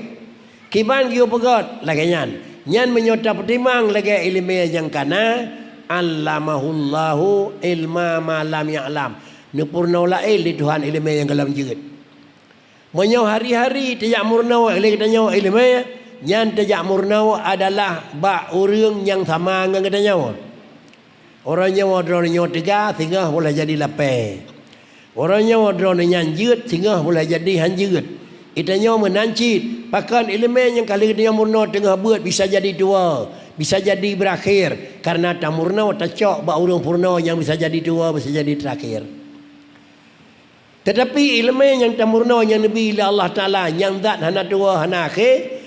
Kiban geuyue peugét, lagée nyan. Nyan meunyoe tapeutimang lagée iéleumé nyang kana, allamahullahu ilma ma lam ya'lam. Neupeurunoe laén lé Tuhan iéleumé nyang gohlom jeuet. Meunyoe hari-hari tajak meurunoe lé geutanyoe iéleumé, nyan tajak meurunoe adalah bak ureuëng nyang sama ngon geutanyoe. Uroe nyoe droeneuh nyoe teuga, singoh boleh jadi lapée. Uroe nyoe droeneuh nyan jeuet, singoh boleh jadi han jeuet. Geutanyoe meunan cit, pakon iéleumé nyang ka lheueh geutanyoe meurunoe teungoh beuet bisa jadi tuwoe, bisa jadi beurakhé, kareuna tameurunoe tacok bak ureuëng peurunoe nyang bisa jadi tuwoe, bisa jadi teurakhé. Teutapi iéleumé nyang tameurunoe nyang neubi lé Allah Taala nyang zat hana tuwoe hana akhé,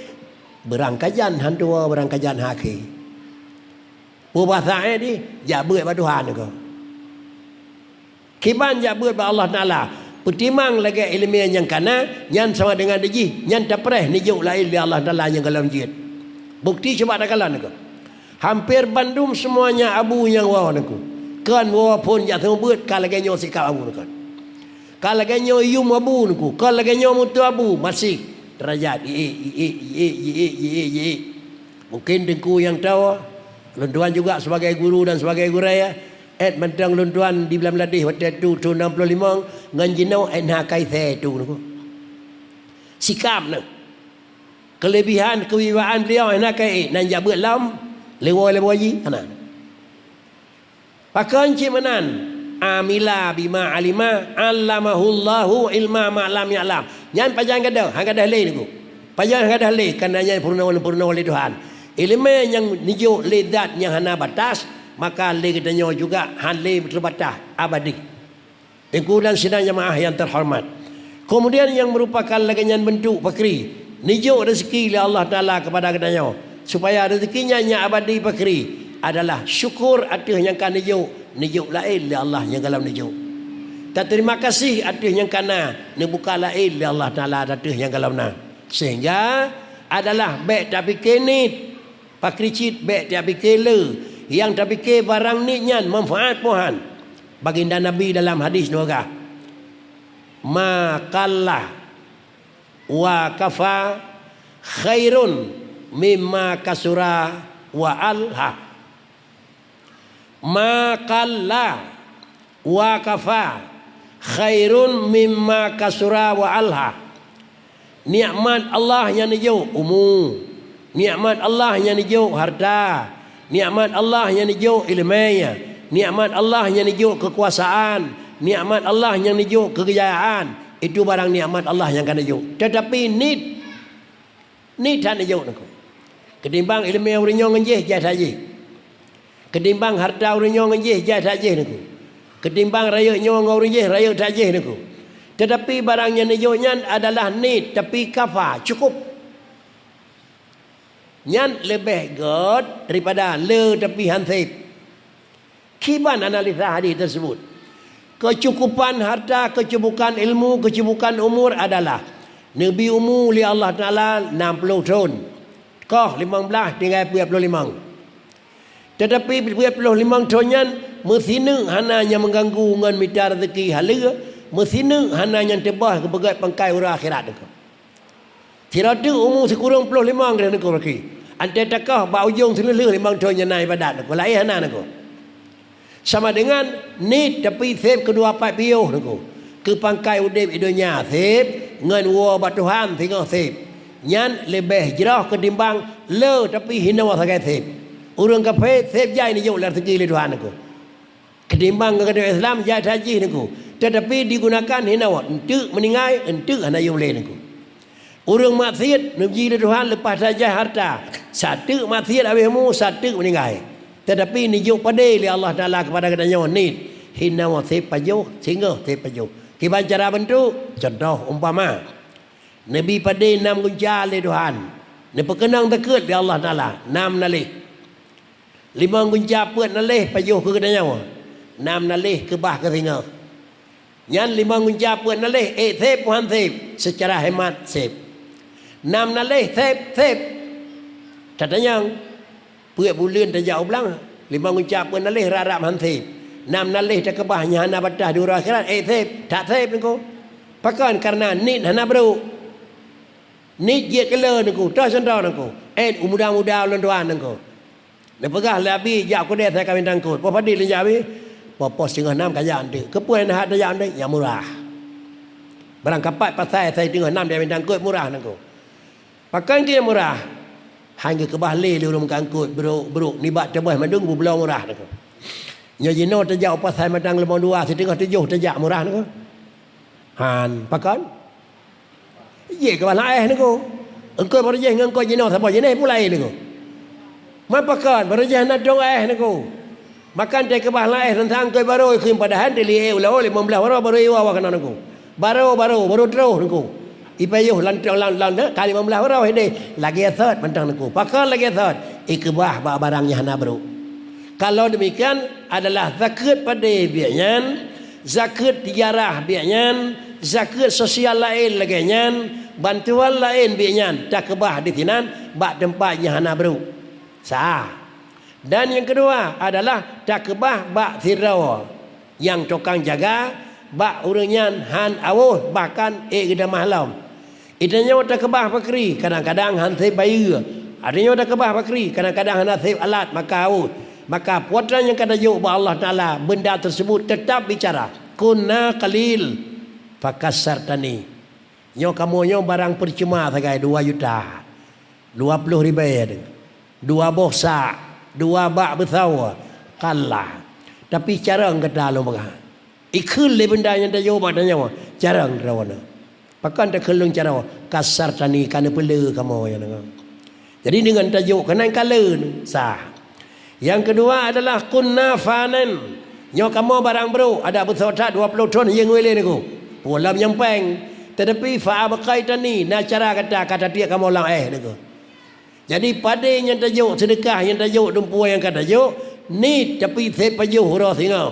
beurangkajan han tuwoe beurangkajan han akhé. Peubasa ék di, jak beuet bak Tuhan neuku. Kiban jak beuet bak Allah Taala, peutimang lagée iéleumé nyang kana, nyan sama deungon di jih, nyan tapreh neujok laén lé Allah Taala nyang gohlom jeuet. Bukeuti cuba takalon neuku. Hamper bandum seumuanya abu nyang woe neuku. Kon woe phon jak seumeubeuet ka lagée nyoe sikap abu neuku. Ka lagée nyoe yum abu neuku. Kon lagée nyoe meuteue abu, maséh deurajat. Iék, iék, iék, iék, iék, iék. Mungken teungku nyang tahu, lôn tuan juga sebagai guru dan sebagai gurée, ék mantong lôn tuan di Blang Meuladeih watée tu thon enam puluh lima ngon jinoe ék na kai thée tu neuku. Sikap neuh. Keulebihan keuwibaan beliau hana keu ék, nan jak beuet lom, lewoi-lewoi jih, hana. Pakon cit meunan? Amila bima alima, allamahullahu ilma ma lam ya'lam. Nyan pajan gadôh, han gadôh lé neuku. Pajan han gadôh lé, kareuna nyan peurunoe-peurunoe lé Tuhan. Iéleumé nyang neujok lé zat nyang hana batas, maka lé geutanyoe juga han lé teubatas, abadi. Teungku dan sidang jamaah nyang teuhoreumat. Keumudian nyang meurupakan lagée nyan beuntuk pakri, neujok reuzeki lé Allah Taala keupada geutanyoe, supaya reuzeki nyan nyang abadi pakri adalah syukur ateueh nyang ka neujok, neujok laén lé Allah nyang gohlom neujok. Taterima kasih ateueh nyang kana, neubuka laén lé Allah Taala ateueh nyang gohlom na. Sehingga adalah bék tapike niet, pakri cit bék tapike le, nyang tapike barang niet nyan manfaat peu han. Baginda Nabi dalam hadis neupeugah, Ma qalla wa kafa khairun mimma kasura wa alha. Ma qalla wa kafa khairun mimma kasura wa alha. Nikmat Allah nyang neujok umu, nikmat Allah nyang neujok harta, nikmat Allah nyang neujok ileumèe, nikmat Allah nyang neujok keukuasaan, nikmat Allah nyang neujok keujayaan, itu barang nikmat Allah nyang ka neujok. Teutapi niet, niet that neujok nangko. Keutimbang ileumèe ureueng nyoe ngon jih, jai that jih. Keutimbang harta ureueng nyoe ngon jih, jai that jih nangko. Keutimbang rayeuk nyoe ngon ureueng jih, rayeuk that jih nangko. Teutapi barang nyang neujok nyan adalah niet, tapi kafa, cukup. Nyan leubeh göt daripada le tapi han sép. Kiban analisa hadis tersebut. Keucukupan harta, keucukupan ilmu, keucukupan umur adalah neubi umu lé Allah Taala nam ploh thon. Koh limong blaih tinggai peuet ploh limong. Teutapi peuet ploh limong thon nyan meusineuk hana nyang meuganggu ngon mita raseuki haleue, meusineuk hana nyang teuboh geupeugöt pangkai uroe akhirat nangko. Sidroe teuk umu sikureueng ploh limong lé nangko, berarti antée takoh bak ujong sileuleueh limong thon nyang na ibadat nangko, laén hana nangko. Sama deungon niet tapi sép keudua pat piôh nangko, keu pangkai udép i donya sép ngon woe bak Tuhan singoh sép. Nyan leubeh jroh keutimbang le tapi hinoe sagai sép. Ureueng kafé sép jai neujok lam raseuki lé Tuhan nangko. Keutimbang ngon geutanyoe Islam jai that jih nangko, teutapi digunakan hinoe, eunteuk meuninggai, eunteuk hana yum lé nangko. Ureueng maksiet neuji lé Tuhan leupah that jai harta, sateuk maksiet habéh umu, sateuk meuninggai. Teutapi neujok padé lé Allah Taala keupada geutanyoe niet, hinoe sép pajoh, singoh sép pajoh. Kiban cara beuntuk, cuntoh umpama, neubi padé nam gunca lé Tuhan, neupeukeunong takheun lé Allah Taala, nam naléh. Limong gunca peuet naléh pajoh keu geutanyoe, nam naléh keubah keu singoh. Nyan limong gunca peuet naléh, ék sép peu han sép, seucara hemat sép. Nam naléh sép, sép. Tatanyong, peuet buleuen tajak u blang, limong gunca peuet naléh rab-rab han sép. Nam naléh takeubah nyang hana bataih di uroe akhirat, ék sép, that sép nangko. Pakon? Kareuna niet hana brôk. Niet jeuet keu le nangko, toh cuntoh nangko. Ét u muda-muda ulôn tuan nangko. Neupeugah lé abi jak u keudè asai ka mintang kôt. Poh padit lôn jak abi? Poh, poh singoh nam ka jak eunteuk. Keupeue hana that tajak eunteuk? Nyang murah. Barang kapat pasai asai singoh nam di mintang kôt murah nangko. Pakon keu nyang murah? Han geukeubah lé lé ureueng meukeungkôt brôk-brôk nibak teuboh mandum geubloe murah nangko. Nyoe jinoe tajak u pasai mantong limong dua, siteungoh tujoh tajak murah nangko. Han, pakon? Jih keubah lam éh nangko. Eungkôt barô jih ngon eungkôt jinoe saboh jinéh pih laén nangko. Man pakon, barô jih hana dong éh nangko. Maka teukeubah lam éh teuntang eungkôt barô ikheun, padahai teulié u laôt limong blaih barô, barô iwa-wa keunoe nangko. Barô, barô, barô troh nangko. Ipayoh lam, lam, lam, lam ka limong blaih barô hideh. Lagèe sot mantong nangko. Pakon lagèe sot? Ikeubah bak barang nyang hana brôk. Kalau demikian adalah zakeuet padé biet nyan, zakeuet tijarah biet nyan, zakeuet sosial laén lagèe nyan, bantuan laén biet nyan takeubah disinan bak teumpat nyang hana brôk. Sah. Dan nyang keudua adalah takeubah bak sidroe nyang tukang jaga, bak ureueng nyan han awöh bahkan ék geutamah lom. Geutanyoe takeubah pakri, kadang-kadang han sép bayeue. Geutanyoe takeubah pakri, kadang-kadang hana sép alat maka awöh. Maka peue nyang ka tajok bak Allah Taala, benda tersebut tetap bicara, "Kunna qalil, fakasartani." Nyoe kamoe nyoe barang peucuma sagai dua juta, dua ploh ribèe, dua boh sak, dua bak beusawa, kalah. Tapi carông gata lôn peugah. Ikheun lé benda nyang tajok bak tanyoe, carông droeneuh. Pakon takheun lôn carông? Kasartani, ka neupeule kamoe nyan. Jadi deungon tajok keunan ka leuen, sah. Nyang keudua adalah kunna fanan. Nyoe kamoe barang brôk, adak beusoe that dua ploh thon hieng wéh lé nangko. Peue lom nyang péng. Teutapi fa abqaitani, na cara gata ka tatiek kamoe lam éh nangko. Jadi padé nyang tajok, seudeukah nyang tajok, dumpeue nyang ka tajok, niet tapi sép pajoh uroe singoh.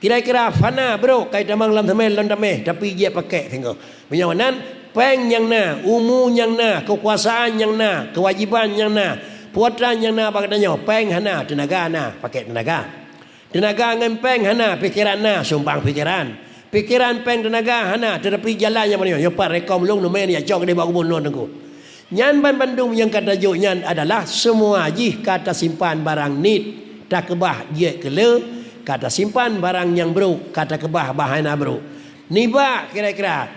Kira-kira fana brôk ka itamong lam seumén lom taméh, tapi jeuet pakék singoh. Meunyoe nan, péng nyang na, umu nyang na, keukuasaan nyang na, keuwajéban nyang na, putra nyang na bak geutanyoe, péng hana, teunaga na, pakék teunaga. Teunaga ngon péng hana, pikeran na, sumbang pikeran. Pikeran, péng, teunaga hana, teutapi jalan nyang meunyoe, nyoe pat rekom lôn, neumé neujak cok keudeh bak gubunur Teungku. Nyan banmandum nyang ka tajok nyan adalah seumua jih ka tasimpan barang niet, takeubah jeuet keu le, ka tasimpan barang nyang brok, ka takeubah bah hana brok. Nibak kira-kira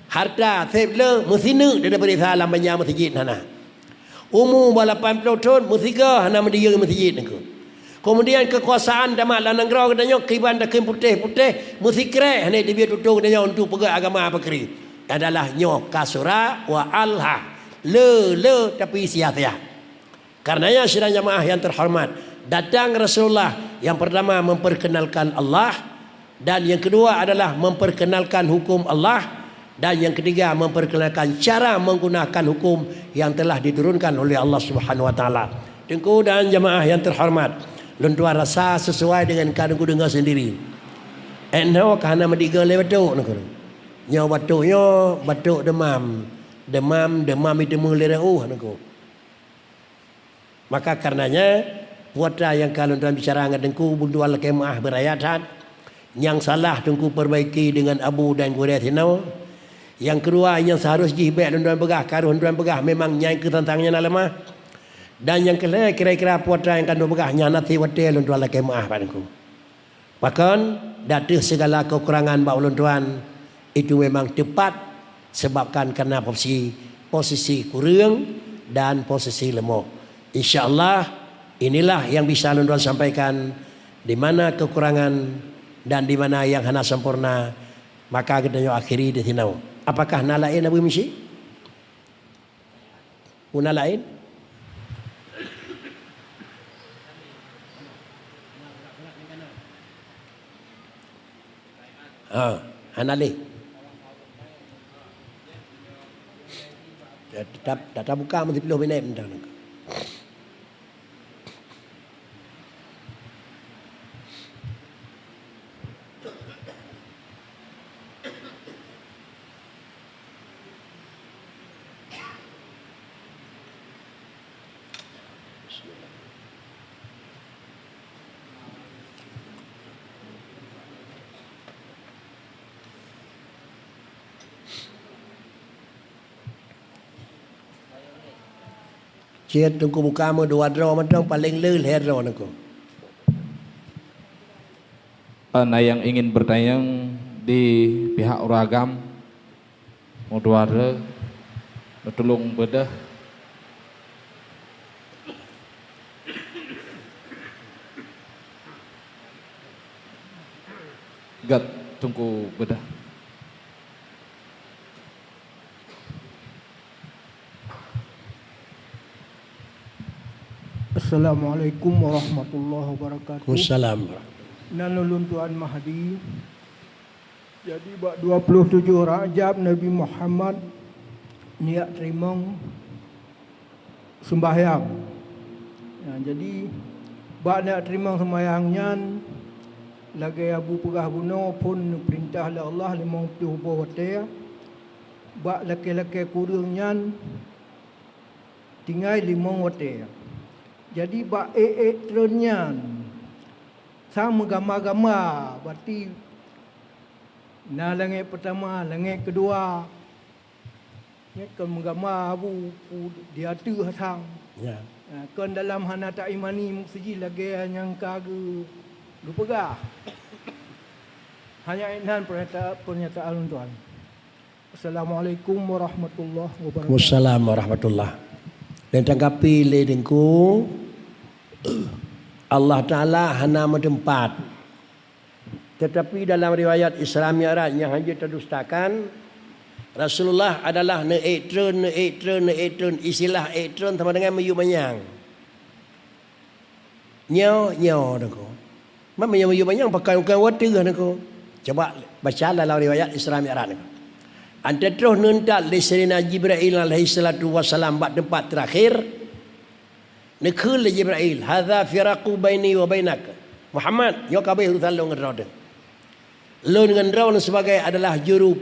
hareuta seb le meusineuk daripada sa lam banja meuseujid hana. Umu bak lapan ploh thon meusigoe hana meudiyeu meuseujid Teungku. Keumudian keukuasaan tamat lam nanggroe geutanyoe kiban takheun putéh-putéh meusikrek hana teubiet tutoe geutanyoe untuk peugah agama peukri. Adalah nyoe kasura wa alha, le-le tapi sia-sia. Karenanya sidang jamaah yang terhormat, datang Rasulullah yang pertama memperkenalkan Allah, dan yang kedua adalah memperkenalkan hukum Allah, dan yang ketiga memperkenalkan cara menggunakan hukum yang telah diturunkan oleh Allah Subhanahu Wa Taala. Teungku dan jamaah yang terhormat, lôn tuan rasa sesuai dengan ka Teungku deungoe sendiri. Enho ka hana meudigoe lé batuk Teungku. Nyoe batuk nyoe batuk demam. Demam, demam itu meulireuh Teungku. Maka karenanya, peue atra nyang ka lôn tuan bicara ngon Teungku, lôn tuan lakée meuáh beuraya that. Nyang salah Teungku perbaiki deungon abu dan gurée sinoe. Nyang keudua, nyang seuharus jih bék lôn tuan peugah, ka lôn tuan peugah memang nyang keu tantang nyan na leumah. Dan nyang keulhée, kira-kira peue atra nyang ka lôn peugah nyan na watée lôn tuan lakée meuáh bak Teungku. Pakon, di ateueh sigala keukurangan bak ulôn tuan, itu memang teupat sebabkan karena posisi, posisi kureueng dan posisi leumoh. Insya Allah, inilah yang bisa lôn tuan sampaikan, di mana keukurangan dan di mana yang hana sempurna, maka geutanyoe akhiri di sinoe. Apakah na laén Abu Misi? Peue na laén? Ha, hana lé. Tatap, tatap buka meusiplôh minét mantong. Cit Teungku buka meudua droe mantong, paleng le lhée droe Teungku. Ada yang ingin bertanya di pihak uragam? Meudua droe, neutulông beudôh. Gét Teungku beudôh. Assalamualaikum warahmatullahi wabarakatuh. Waalaikumsalam. Nan ulôn Tuan Mahdi. Jadi bak dua puluh tujoh Rajab Nabi Muhammad neujak teurimong seumbahyang. Nah, jadi bak neujak teurimong seumbahyang nyan, lagée Abu peugah bunoe phon neupeurintah lé Allah limong ploh boh watée. Bak lakée-lakée kureueng nyan tinggai limong watée. Jadi bak ék-ék treun nyan sang meugama-gama, berarti na langét peutama, langét keudua. Nyan kon meugama Abu pu-, di ateueh sang. Ya. Ha, kon dalam hana taimani meuseujid lagée nyang ka geu-, geupeugah. Hanya inan pernyataan, pernyataan ulôn tuan. Assalamualaikum warahmatullahi wabarakatuh. Waalaikumsalam warahmatullah. Dan tanggapi lé Teungku, Allah Taala hana meuteumpat. Tetapi dalam riwayat Isra Mi'raj nyang hana jeuet tadustakan, Rasulullah adalah neuék treun, neuék treun, neuék treun. Istilah ék treun sama dengan meuyue manyang. Nyoe, nyoe, Teungku. Man meuyue manyang pakon, pakon watée, Teungku. Coba baca dalam riwayat Isra Mi'raj, Teungku. An teutroh neuntat lé Saidina Jibrail alaihissalatu wassalam bak teumpat teurakhir, neukheun lé Jibrail, "Hadza firaqu baini wa bainak." Muhammad, nyoe ka abéh urusan lôn ngon droe teuh. Lôn ngon droeneuh sibagai adalah juru,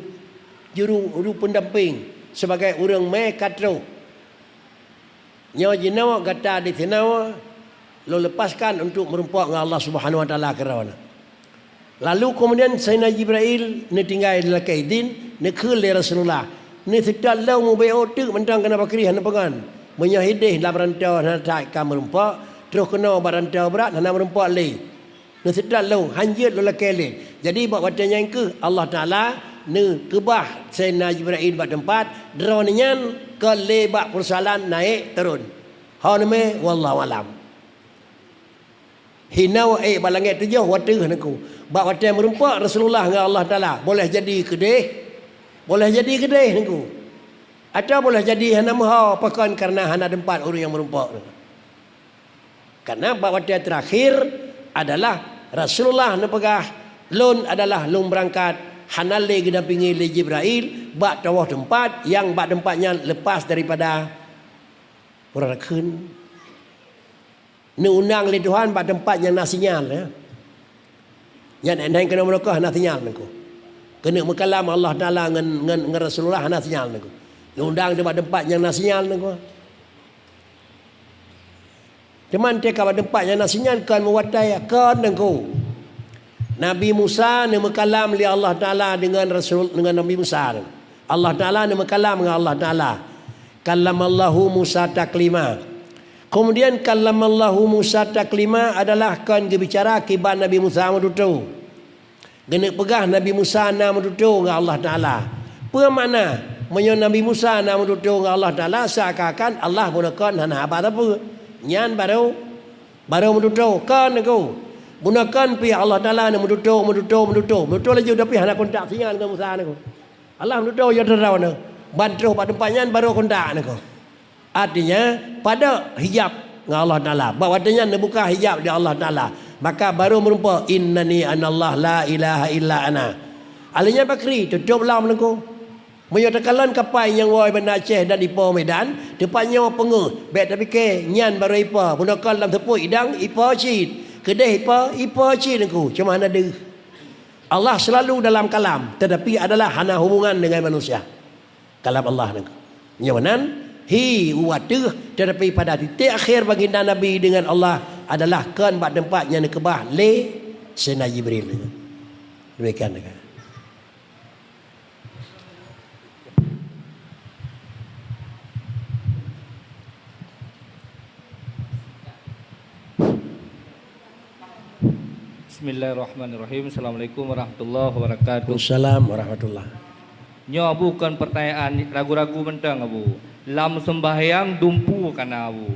juru, juru peundampéng, sibagai ureuëng mé ka troh. Nyoe jinoe gata disinoe lôn leupaskan untuk meurumpok ngon Allah Subhanahu Wa Taala keudroe. Lalu keumudian Saidina Jibrail neutinggai lakée idin, neukheun lé Rasulullah, "Neuseutôt lôn mubeuet teuk mantong keunoe pakri hana peungon. Meunyoe ideh lam ranto hana that ka meurumpok, troh keunoe bak ranto brat hana meurumpok lé. Neuseutôt lôn, hanjeuet lôn lakée lé." Jadi bak watée nyan kheueh Allah Taala neukeubah Saidina Jibrail bak teumpat, droeneuh nyan kon lé bak peusoalan naék turun. Ho neumé, wallahu alam. Hinoe ék bak langét tujoh wateuh Teungku. Bak watée meurumpok Rasulullah ngon Allah Taala, boleh jadi keudeh, boleh jadi keudeh Teungku. Atawa boleh jadi hana meuho, pakon kareuna hana teumpat ureuëng nyang meurumpok. Kareuna bak watée teurakhir adalah Rasulullah neupeugah, "Lôn adalah lôn beurangkat, hana lé geudampingi lé Jibrail, bak tujoh teumpat nyang bak teumpat nyan lepas daripada uroe rakheun." Neuundang lé Tuhan bak teumpat nyang na sinyal, ya. Nyan ék keunoe meunokah hana sinyal Teungku. Keuneuk meukalam Allah Taala ngon, ngon, ngon Rasulullah hana sinyal Teungku. Neuundang di bak teumpat nyang na sinyal Teungku. Teuma teuka bak teumpat nyang na sinyal kon meuwatée, kon Teungku. Nabi Musa neumeukalam lé Allah Taala deungon Rasul, deungon Nabi Musa. Allah Taala neumeukalam ngon Allah Taala. Kallamallahu Musa taklima. Keumudian kallamallahu Musa taklima adalah kon geubicara kiban Nabi Musa meututoe. Geuneuk peugah Nabi Musa na meututoe ngon Allah Taala. Peue makna? Meunyoe Nabi Musa na meututoe ngon Allah Taala, seakan-akan Allah bunoe kon hana haba sapeue. Nyan barô Barô meututoe, kon Teungku. Bunoe kon pih Allah Taala neumeututoe, meututoe, meututoe. Meututoe laju, tapi hana kontak sinyal ngon Musa Teungku. Allah meututoe, ya, droeneuh. Ban troh bak teumpat nyan barô kontak Teungku. Artinya, padok hijab ngon Allah Taala. Bak watée nyan neubuka hijab di Allah Taala. Maka barô meurumpok, "Innani anallah la ilaha illa ana." Alheuh nyan pakri, tutup lom Teungku. Meunyoe takalon kapai nyang woe Banda Aceh dan ipo Medan, teumpat nyoe peungeuh, bék tapike nyan barô ipo, bunoe kon lam seupôt idang ipo cit, keudeh ipo, ipo cit Teungku, cuma hana deuh. Allah selalu dalam kalam, tetapi adalah hana hubungan dengan manusia. Kalam Allah Teungku. Nyoe nan, hi u ateueh, tetapi pada titik akhir baginda Nabi dengan Allah adalah kon bak teumpat nyang neukeubah lé Saidina Jibril. Demikian Teungku. Bismillahirrahmanirrahim. Assalamualaikum warahmatullahi wabarakatuh. Waalaikumsalam warahmatullah. Nyoe Abu kon pertanyaan ragu-ragu mantong Abu. Lam sembahyang dumpu kana Abu.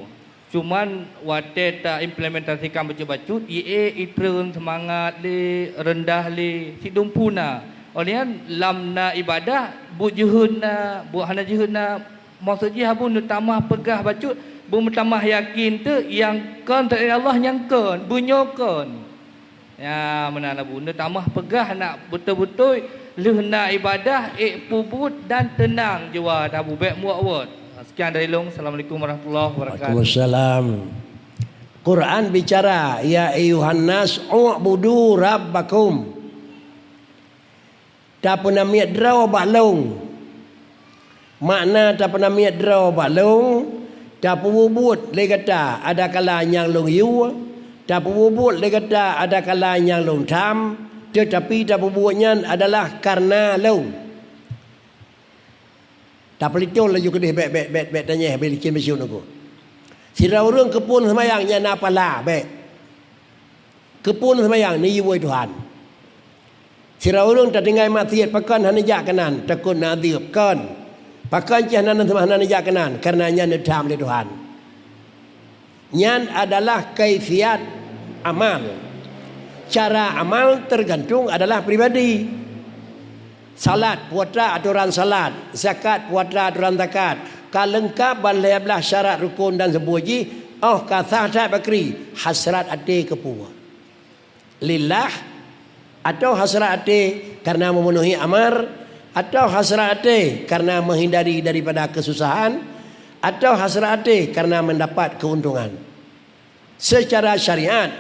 Cuman watée taimplementasikan bacut-bacut, ie itreun seumangat lé, reundah lé, sidumpu na. Óh lheueh nyan lam na ibadah, buet jeuhet na, buet hana jeuhet na, maksud jih Abu neutamah peugah bacut, beumeutamah yakin teuk nyang kon teuh Allah nyang kon, beunyoe kon. Ya, meunan Abu, neutamah peugah nak beutôi-beutôi lheueh na ibadah, ék peubuet dan teunang jiwa Abu, bék muwot-wot. Sekian dari lôn. Assalamualaikum warahmatullahi wabarakatuh. Waalaikumsalam. Quran bicara, "Ya ayyuhan nas, u'budu rabbakum." Tapeunamiet droe bak lôn. Makna tapeunamiet droe bak lôn, tapeububuet lé gata adakala nyang lôn yue, tapeububuet lé gata adakala nyang lôn tham, teutapi tapeubuet nyan adalah kareuna lôn. Tapeulitong laju keudeh, bék, bék, bék, bék tanyeh, bék licén bacut Teungku. Sidroe ureuëng keupeue seumayang nyan na pahala, bék. Keupeue seumayang neuyue Tuhan. Sidroe ureuëng tatinggai maksiet, pakon hana jak keunan, takot na adeueb, kon. Pakon cit hana, hana neujak keunan, kareuna nyan neutham lé Tuhan. Nyan adalah kaifiat amal. Cara amal teugantung adalah pribadi. Salat, puasa atoran salat, zakat, puasa atoran zakat, ka leungkab ban lhée blaih syarat rukon dan seubuah jih, óh ka sah that bakri, hasrat até keu peue? Lillah, atau hasrat até kareuna memenuhi amar, atau hasrat até kareuna menghindari daripada kesusahan, atau hasrat até kareuna mendapat keuntungan. Secara syariat,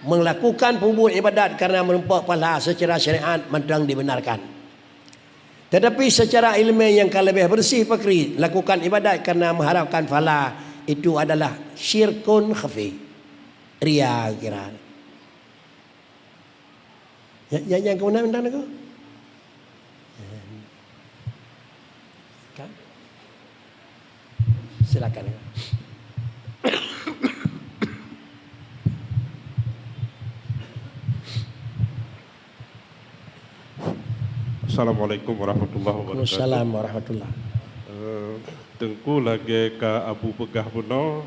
melakukan peubuet ibadat kareuna meurumpok pahala secara syariat mantong dibenarkan. Tetapi secara ilmiah nyang ka leubeh beureuséh pakri, lakukan ibadat kareuna meuharapkan pahala, itu adalah syirkun khafi. Ria kira. Ya, ya, nyang keunan, keunan aku. Kan? Silakan. Assalamualaikum warahmatullahi wabarakatuh. Waalaikumsalam warahmatullah. Eh, Teungku lagée ka Abu peugah bunoe,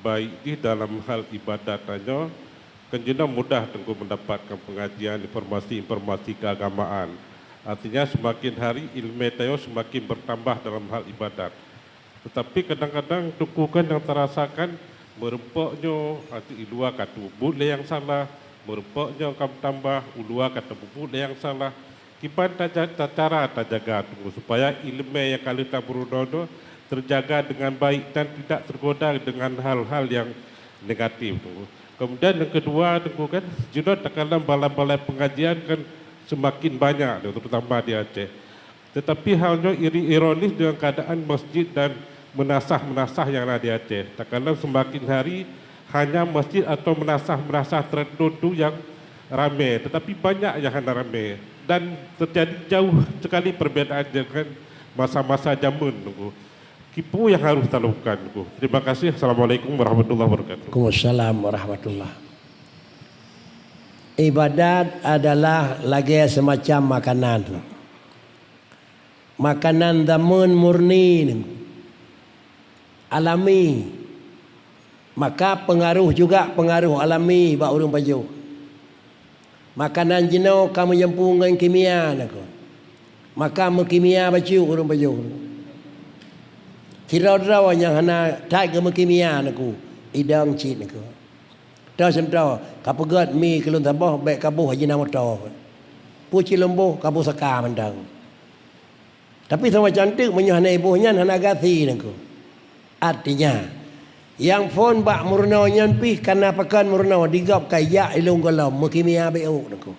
baik jih dalam hal ibadat tanyoe, kan jinoe mudah Teungku mendapatkan pengajian, informasi-informasi keagamaan. Artinya semakin hari ilmu tanyoe semakin bertambah dalam hal ibadat. Tetapi kadang-kadang Teungku kan yang terasakan meureumpok nyoe, ateueh i luwa ka teubuet lé nyang salah, meureumpok nyoe ka meutambah, u luwa ka teubuet lé nyang salah. Kiban taja- tacara tajaga Teungku supaya ileumé nyang ka lheueh tameurunoe nyoe terjaga dengan baik dan tidak tergoda dengan hal-hal yang negatif Teungku. Kemudian yang kedua Teungku kan, jinoe takalon balai-balai pengajian kan semakin banyak Teungku, terutama di Aceh. Tetapi hal nyoe iri- ironis dengan keadaan masjid dan meunasah-meunasah yang na di Aceh. Takalon semakin hari hanya masjid atau meunasah-meunasah tertentu yang ramé, tetapi banyak yang hana ramé dan terjadi jauh sekali perbedaan dengan masa-masa jameun Teungku. Kipeue yang harus talakukan Teungku? Terima kasih. Assalamualaikum warahmatullahi wabarakatuh. Waalaikumsalam warahmatullah. Ibadat adalah lagée semacam makanan. Makanan zameun murni, alami. Maka pengaruh juga pengaruh alami bak ureuëng pajoh. Makanan jinoe ka meujampu ngon kimia Teungku. Maka meukimia bacut ureuëng pajoh. Sidroe-droe nyang hana that geumeukimia Teungku, idong cit Teungku. Toh seuntoe, ka peugét mi keu lôn saboh bék ka boh Ajinomoto. Peue cit lôn boh, ka boh saka mantong. Tapi sama cantik meunyoe hana iboh nyan hana gasi Teungku. Artinya, nyang phon bak meurunoe nyan pih kana pakon meurunoe, di gob ka ijak ilôn gohlom meukimia bék ôk Teungku.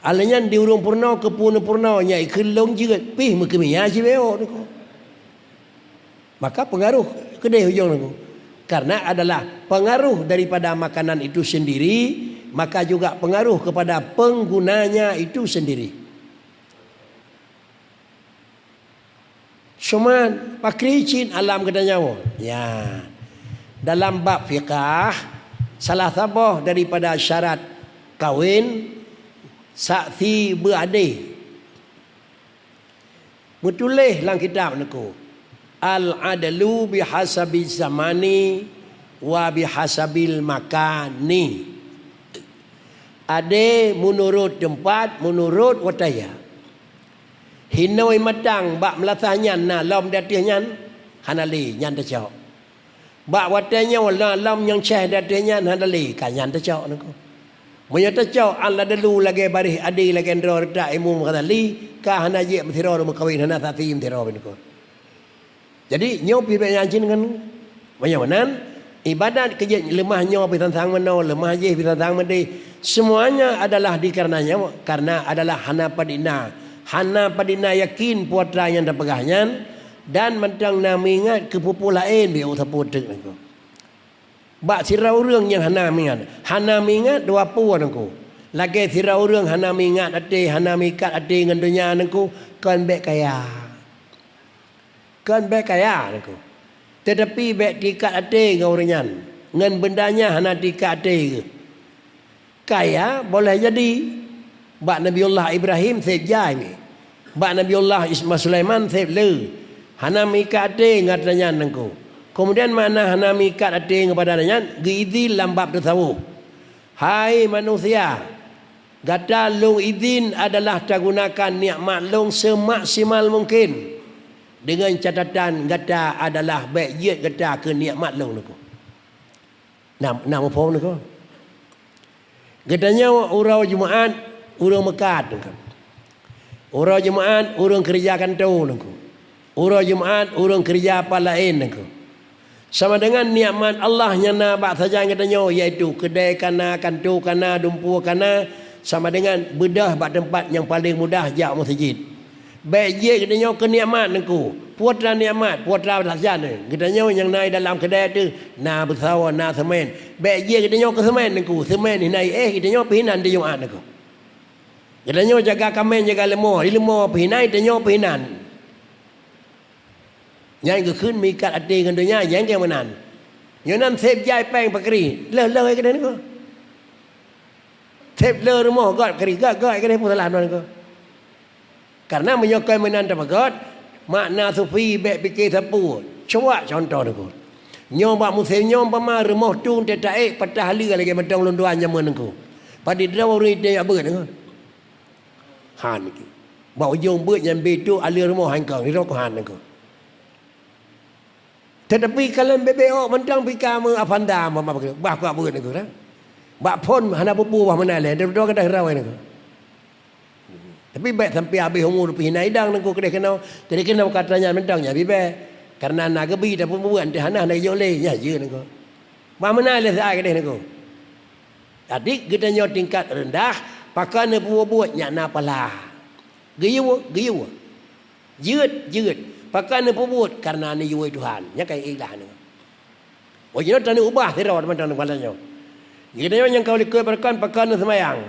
Alheuh nyan di ureuëng peurunoe keupeue neupeurunoe nyang ikheun lôn jeuet pih meukimia cit bék ôk Teungku. Maka pengaruh keudeh ujong Teungku. Karena adalah pengaruh daripada makanan itu sendiri, maka juga pengaruh kepada penggunanya itu sendiri. Cuma pakri cit alam geutanyoe. Ya. Dalam bab fiqah, salah saboh daripada syarat kawin, saksi beuadé. Meutuléh lam kitab Teungku, "Al-adlu bihasabi zamani wa bihasabil makani." Adé meunurot teumpat, meunurot watée. Hinoe matang bak meulasah nyan na lom di ateueh nyan, hana lé, nyan teucok. Bak watée nyoe na lom nyang ceh di ateueh nyan hana lé, ka nyan teucok Teungku. Meunyoe teucok al-adlu lagée baréh adé lagée droe reutak Imam Ghazali, ka hana jeuet meusidroe meukawen, hana saksi meusidroe Teungku. Jadi nyoe pih bék nyan cit ngon meunyoe meunan, ibadat keu jeuet leumah nyoe pih sang-sang meunoe, leumah jih pih sang-sang meudéh, semuanya adalah dikareuna nyoe, karena adalah hana padina, hana padina yakin peue atra nyang tapeugah nyan, dan mantong na meuingat keu peue-peue laén bék sapeue teuk Teungku. Bak sidroe ureuëng nyang hana meuingat, hana meuingat dua peue Teungku. Lagée sidroe ureuëng hana meuingat até, hana meuikat até ngon donya Teungku, kon bék kaya. Kon bék kaya Teungku. Teutapi bék teuikat até ngon ureuëng nyan, ngon beunda nyan hana teuikat até geuh. Kaya boleh jadi. Bak Nabiullah Ibrahim seb jai mi. Bak Nabiullah Isma Sulaiman seb le. Hana meuikat até ngon atra nyan Teungku. Keumudian makna hana meuikat até ngon atra nyan geuidhin lam bab tasawuf. Hai manusia, gata lôn idhin adalah tagunakan nikmat lôn seumaksimal mungken. Deungon catatan gata adalah bék jeuet gata keu nikmat lôn Teungku. Na, na muphom Teungku? Geutanyoe uroe Jumaat ureuëng meukat Teungku. Uroe Jumaat ureuëng keureuja kantô Teungku. Uroe Jumaat ureuëng keureuja pat laén Teungku. Sama deungon nikmat Allah nyang na bak sajan geutanyoe, yaitu keudée kana, kantô kana, dumpeue kana, sama deungon beudôh bak teumpat nyang paleng mudah jak meuseujid. Bék jeuet geutanyoe keu nikmat Teungku. Putra nikmat, putra sajan. Geutanyoe nyang na dalam keudè teuh, na beusawa, na seumén. Bék jeuet geutanyoe keu seumén Teungku. Seumén hina éh, geutanyoe pih inan di Jumat Teungku. Geutanyoe jaga kaméng, jaga leumo, di leumo pih inan, geutanyoe pih inan. Nyan geukheun meuikat até ngon donya, nyan keuh meunan. Nyoe nan sép jai péng pakri, lheueh-lheueh keudeh Teungku. Sép le rumoh göt keu ri, göt-göt keu ri, peue salah droeneuh? Kareuna meunyoe kon meunan tapeugöt, makna sufi bék pike sapeue. Cuba contoh Teungku. Nyoe bak musém nyoe umpama rumoh tueng teuta ék patah lheueh lagée mantong lôn tuan jameun Teungku. Padit droe ureuëng item jak beuet Teungku. Han Teungku. Bak ujong beuet nyan beuet tu aleueh rumoh han kong, ridho keu han Teungku. Teutapi kalon bebek awak mantong pih ka meu Avanza, bah kuat beuet Teungku, kan? Bak phon hana peue-peue bah meunan lé, dua-dua gadoh rawa Teungku. Tapi bék sampai habéh umu pih hina idang Teungku, keudeh keunoe, keudeh keunoe ka tanya mantong nyan bibée. Kareuna na geubi tapi peubuet teuh hana, hana geujok lé, nyan jeuet Teungku. Bah meunan lé saát keudeh Teungku. Jadi geutanyoe tingkat reundah, pakon neupeubuet nyan na pahala. Geuyue, geuyue. Jeuet, jeuet. Pakon neupeubuet? Kareuna neuyue Tuhan. Nyan ka ikhlas nyoe. Oh, jinoe taneuk ubah sidroe teuma-teuma kepala nyoe. Geutanyoe nyang ka likot beureukan pakon neuseumayang.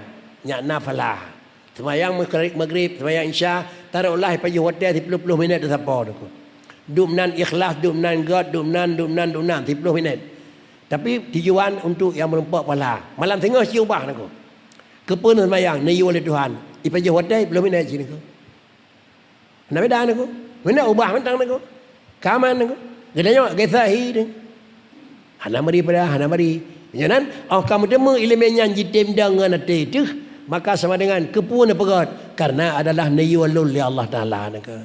Nyan na pahala. Seumayang maghrib, maghrib, seumayang isya, taruhlah pajoh watée siploh-ploh minét teusapo Teungku. Dum nan ikhlas, dum nan göt, dum nan, dum nan, dum nan, siploh minét. Tapi tujuan untuk nyang meurumpok pahala. Malam singoh cit ubah Teungku. Keupeue neuseumayang, neuyue lé Tuhan. Ipajoh watée siploh minét cit Teungku. Hana beda Teungku. Meunan ubah mantong Teungku. Ka aman Teungku. Geutanyoe geusahi Teungku. Hana meuri pada, hana meuri. Meunyoe nan, oh ka meuteumé iéleumé nyan jitem dong ngon até teuh, maka sama dengan keupeue neupeugöt, kareuna adalah neuyue lôn lé Allah Taala Teungku.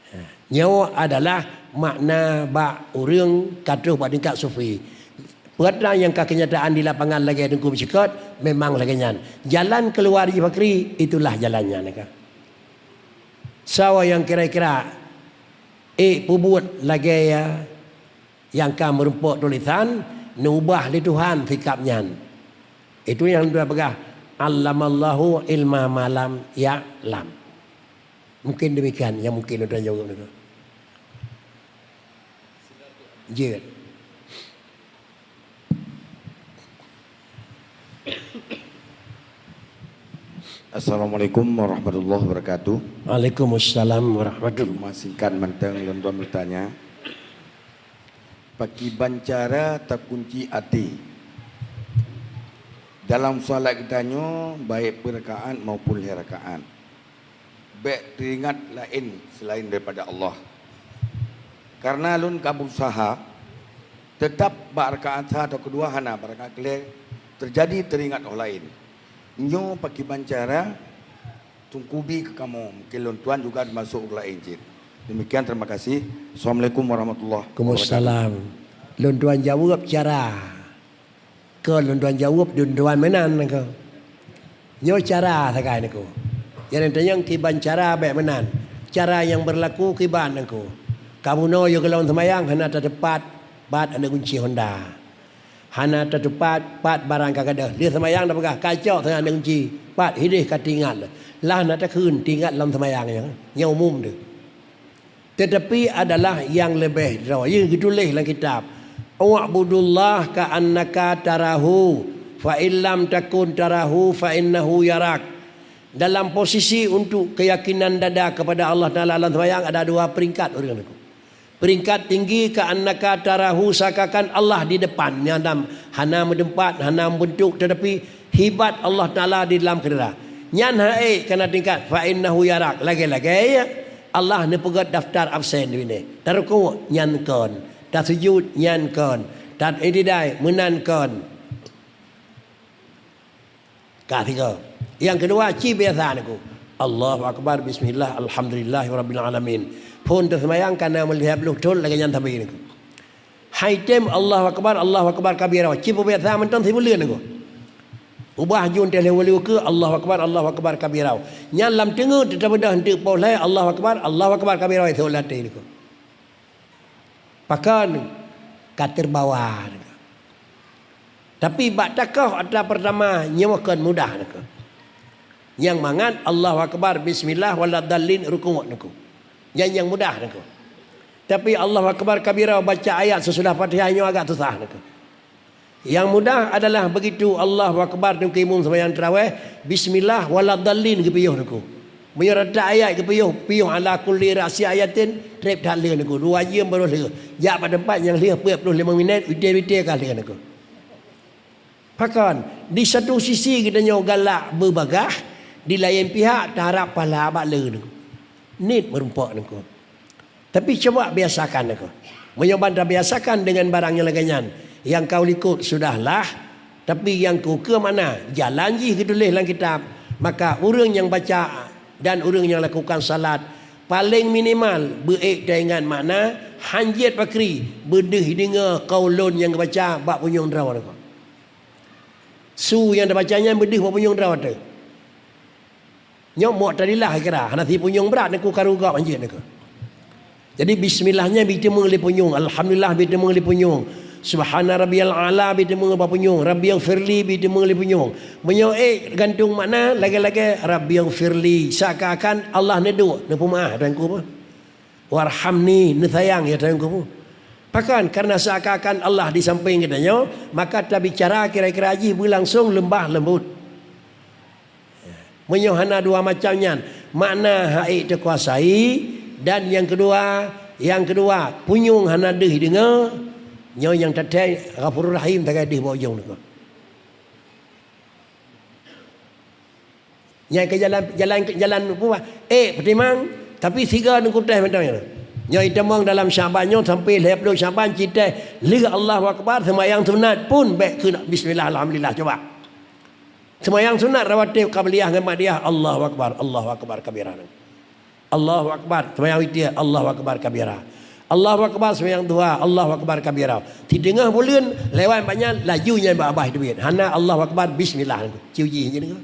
Ha, nyoe adalah makna bak ureuëng ka troh bak tingkat sufi. Peue atra nyang ka keunyataan di lapangan lagée Teungku meucukot, memang lagée nyan. Jalan keuluar jih pakri, itulah jalan nyan Teungku. Soe nyang kira-kira ék peubuet lagée nyang ka meurumpok tulésan, neuubah lé Tuhan sikap nyan. Itu nyang lôn peugah, "Allamallahu ilma ma lam ya'lam." Mungkin demikian nyang mungkin lôn jaweueb Teungku. Jeuet. Assalamualaikum warahmatullahi wabarakatuh. Waalaikumsalam warahmatullahi. Cuma singkat mantong lôn tuan bertanya. Pakiban cara takunci até dalam salat geutanyoe, baik beurakaat maupun lhée rakaat? Bék teuingat laén seulaén daripada Allah. Kareuna lôn ka beurusaha, teutab bak rakaat sa atau keudua hana, bak rakaat keulhée teujadi teuingat óh laén. Nyoe pakiban cara tungkubi keu kamoe, mungkin lôn tuan juga teumasok ureuëng laén cit. Demikian, terima kasih. Assalamualaikum warahmatullahi wabarakatuh. Waalaikumsalam. Lôn tuan jaweueb cara. Kon lôn tuan jaweueb dum tuan meunan Teungku. Nyoe cara sagai Teungku. Nyang tanyong kiban cara bék meunan. Cara nyang beurlaku kiban Teungku. Ka bunoe yôh gohlom seumayang hana tateupat bat aneuëk gunci honda. Hana tateupat pat barang ka gadôh. Lheueh seumayang tapeugah, "Ka cok sagai aneuëk gunci." Pat hideh ka teuingat. Lah na takheun teuingat lom seumayang nyan. Nyan umum teuh. Teutapi adalah nyang leubeh droe, jeuet geutuléh lam kitab, "Wa'budullah ka'annaka tarahu, fa in lam takun tarahu, fa innahu yarak." Dalam posisi untuk keuyakinan dada kepada Allah Taala lam seumayang ada dua peringkat ureuëng Teungku. Peringkat tinggi, ka'annaka tarahu, seakan-akan Allah di depan, nyang dam hana meuteumpat, hana meubeuntuk, teutapi hibat Allah Taala di dalam keudara. Nyan hai kana tingkat, fa innahu yarak, lagée-lagée Allah neupeugét daftar absen di binéh. Tarukuk nyan kon, tasujut nyan kon, taitidai meunan kon. Ka sigoe. Nyang keudua, ci biasa Teungku. Allahu akbar, bismillah, alhamdulillahi rabbil alamin. Phon teuseumayang kana meulihée ploh thon lagée nyan sabe Teungku. Hai tem Allahu akbar, Allahu akbar kabira. Ci peubiasa mantong sibuleuen Teungku. Ubah jun teuh lheueh wali ukeue, Allahu akbar, Allahu akbar kabira. Nyan lam teungeut teutabeudoh eunteuk poh lhée, Allahu akbar, Allahu akbar kabira, itu latih Teungku. Pakon ka teubawa Teungku. Tapi bak takoh atra peurtama nyoe kon mudah Teungku. Nyang mangat Allahu Akbar, Bismillah, Waladdallin, rukuk niko. Nyan nyang mudah niko. Tapi Allahu Akbar kabira baca ayat sesudah Fatihah nyoe agak susah niko. Nyang mudah adalah begitu Allahu Akbar niko imum sembahyang tarawih, Bismillah, Waladdallin geupiôh niko. Meunyoe rata ayat geupiôh, piôh ala kulli ra'si ayatin, trép that lheueh niko. Dua jeuem baru lheueh. Jak bak teumpat nyang lheueh peuet ploh limong minét, wité-wité ka lheueh niko. Pakon, di satu sisi geutanyoe galak beubagaih, di laén pihak taharab pahala bak le niko. Niet meurumpok niko. Tapi cuba biasakan niko. Meunyoe ban tabiasakan deungon barang nyang lagée nyan, nyang ka likot sudahlah, tapi nyang keu-, keu makna jalan jih geutuléh lam kitab, maka ureuëng nyang baca dan ureuëng nyang lakukan salat, paleng minimal beuék taingat makna, hanjeuet pakri beudeuh deungoe kaul lôn nyang geubaca bak punyueng droe niko. Su nyang tabaca nyan beudeuh bak punyueng droe teuh. Nyoe Mu'tadilah kira, hana si punyueng brat niko karu gob hanjeuet niko. Jadi bismillah nyan bi teumé lé punyueng, alhamdulillah bi teumé lé punyueng. Subhana rabbiyal a'la bi teumé bak punyueng, rabbighfirli bi teumé lé punyueng. Meunyoe ék gantung makna lagée-lagée rabbighfirli, seakan-akan Allah neuduek, neupeumeu'ah, Tuhanku. Warhamni, neusayang ya Tuhanku. Pakon, karena seakan-akan Allah di samping geutanyoe, maka tabicara kira-kira jih beulangsong leumbah leumbot. Meunyoe hana dua macam nyan, makna hana ék teukuasai, dan nyang keudua, nyang keudua, punyueng hana deuh deungoe, nyoe nyang tathai Ghafurur Rahim tagai deuh bak ujong niko. Nyang keu jalan, jalan, jalan peue bah, ék peutimang, tapi sigoe niko teuh mantong nyan. Nyoe itamong dalam Syaban nyoe sampai lhée ploh Syaban cit teuh lheueh Allahu Akbar, seumayang sunat pun bék keu bismillah, alhamdulillah, cuba. Seumayang sunat rawatib qabliyah ngon ba'diyah, Allahu Akbar, Allahu Akbar kabira. Allahu Akbar, seumayang witir, Allahu Akbar kabira. Allahu Akbar, seumayang duha, Allahu Akbar kabira. Sideungoe buleuen lewat banyak, laju nyan bak babah teubiet. Hana Allahu Akbar, bismillah. Ciu jih je niko.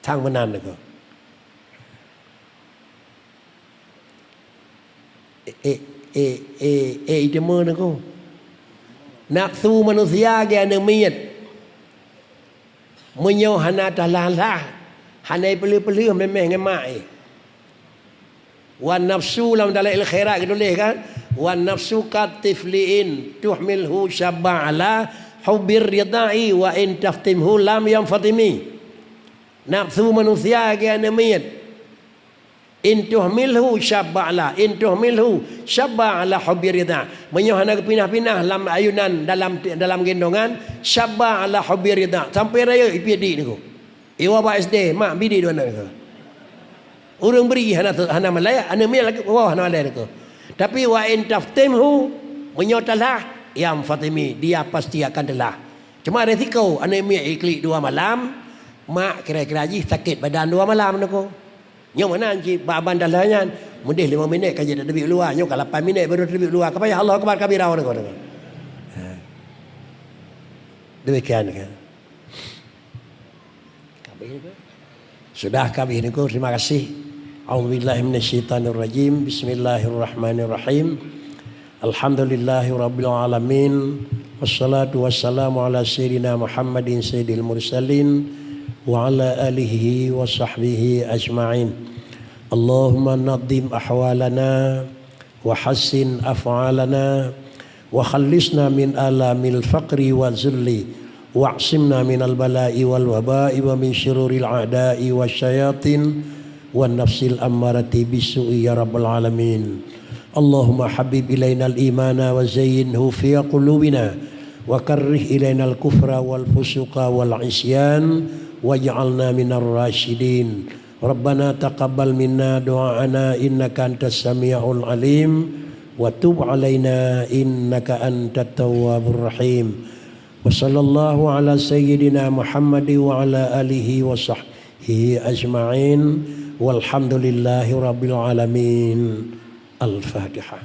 Thang meunan niko. Eh, eh, eh, eh, eh, iteumé niko. Nafsu manusia geuh aneuk miet. Meunyoe hana talah-lah, hana ipeuleueh-peuleueh mémeh ngon mak, eh. Wan nafsu lam Dalail Khairat geutuléh kan, "Wan nafsu kat tifli in tuhmilhu syabba ala hubbir rida'i wa in taftimhu lam yanfatimi." Nafsu manusia geuh aneuk miet. "In tuhmilhu syabba ala, in tuhmilhu syabba ala hubbi rida." Meunyoe hana geupinah-pinah lam ayunan dalam, dalam gendongan, syabba ala hubbi rida. Sampai rayeuk ipiet dik niko. Iwa bak S D, mak bidik dua aneuk niko. Ureuëng bri hana, hana malée, aneuk miet lagi, wah, hana malée niko. Tapi wa in taftimhu, meunyoe talah, yanfatimi, dia pasti akan talah. Cuma resiko, aneuk miet iklik dua malam, mak kira-kira jih sakét badan dua malam niko. Nyoe meunan cit bak ban talah nyan, meudeh lima minit ka jeuet teubiet luwa, nyoe ka lapan minit baru teubiet luwa, ka payah Allahu Akbar kabira niko. Ha. Demikian kan. Sudah ka habéh niko, terima kasih. A'udzubillahi minasyaitonirrajim. Bismillahirrahmanirrahim. Alhamdulillahi rabbil alamin. Wassalatu wassalamu ala sayyidina Muhammadin sayyidil mursalin wa ala alihi wa sahbihi ajma'in. Allahumma nadhim ahwalana wa hassin af'alana wa khallisna min alamil faqri wa zulli wa'simna minal bala'i wal waba'i wa min syururil a'da'i wasyayatin wan nafsil ammarati bisu'i ya rabbal alamin. Allahumma habib ilainal imana wa zayyinhu fi qulubina wa karrih ilainal kufra wal fusuqa wal isyan waj'alna minar rasyidin. Rabbana taqabbal minna du'aana innaka antas sami'ul alim wa tub alaina innaka antat tawwabur rahim. Wa sallallahu ala sayyidina Muhammad wa ala alihi wa sahbihi ajma'in. Walhamdulillahi rabbil alamin. Al-Fatihah.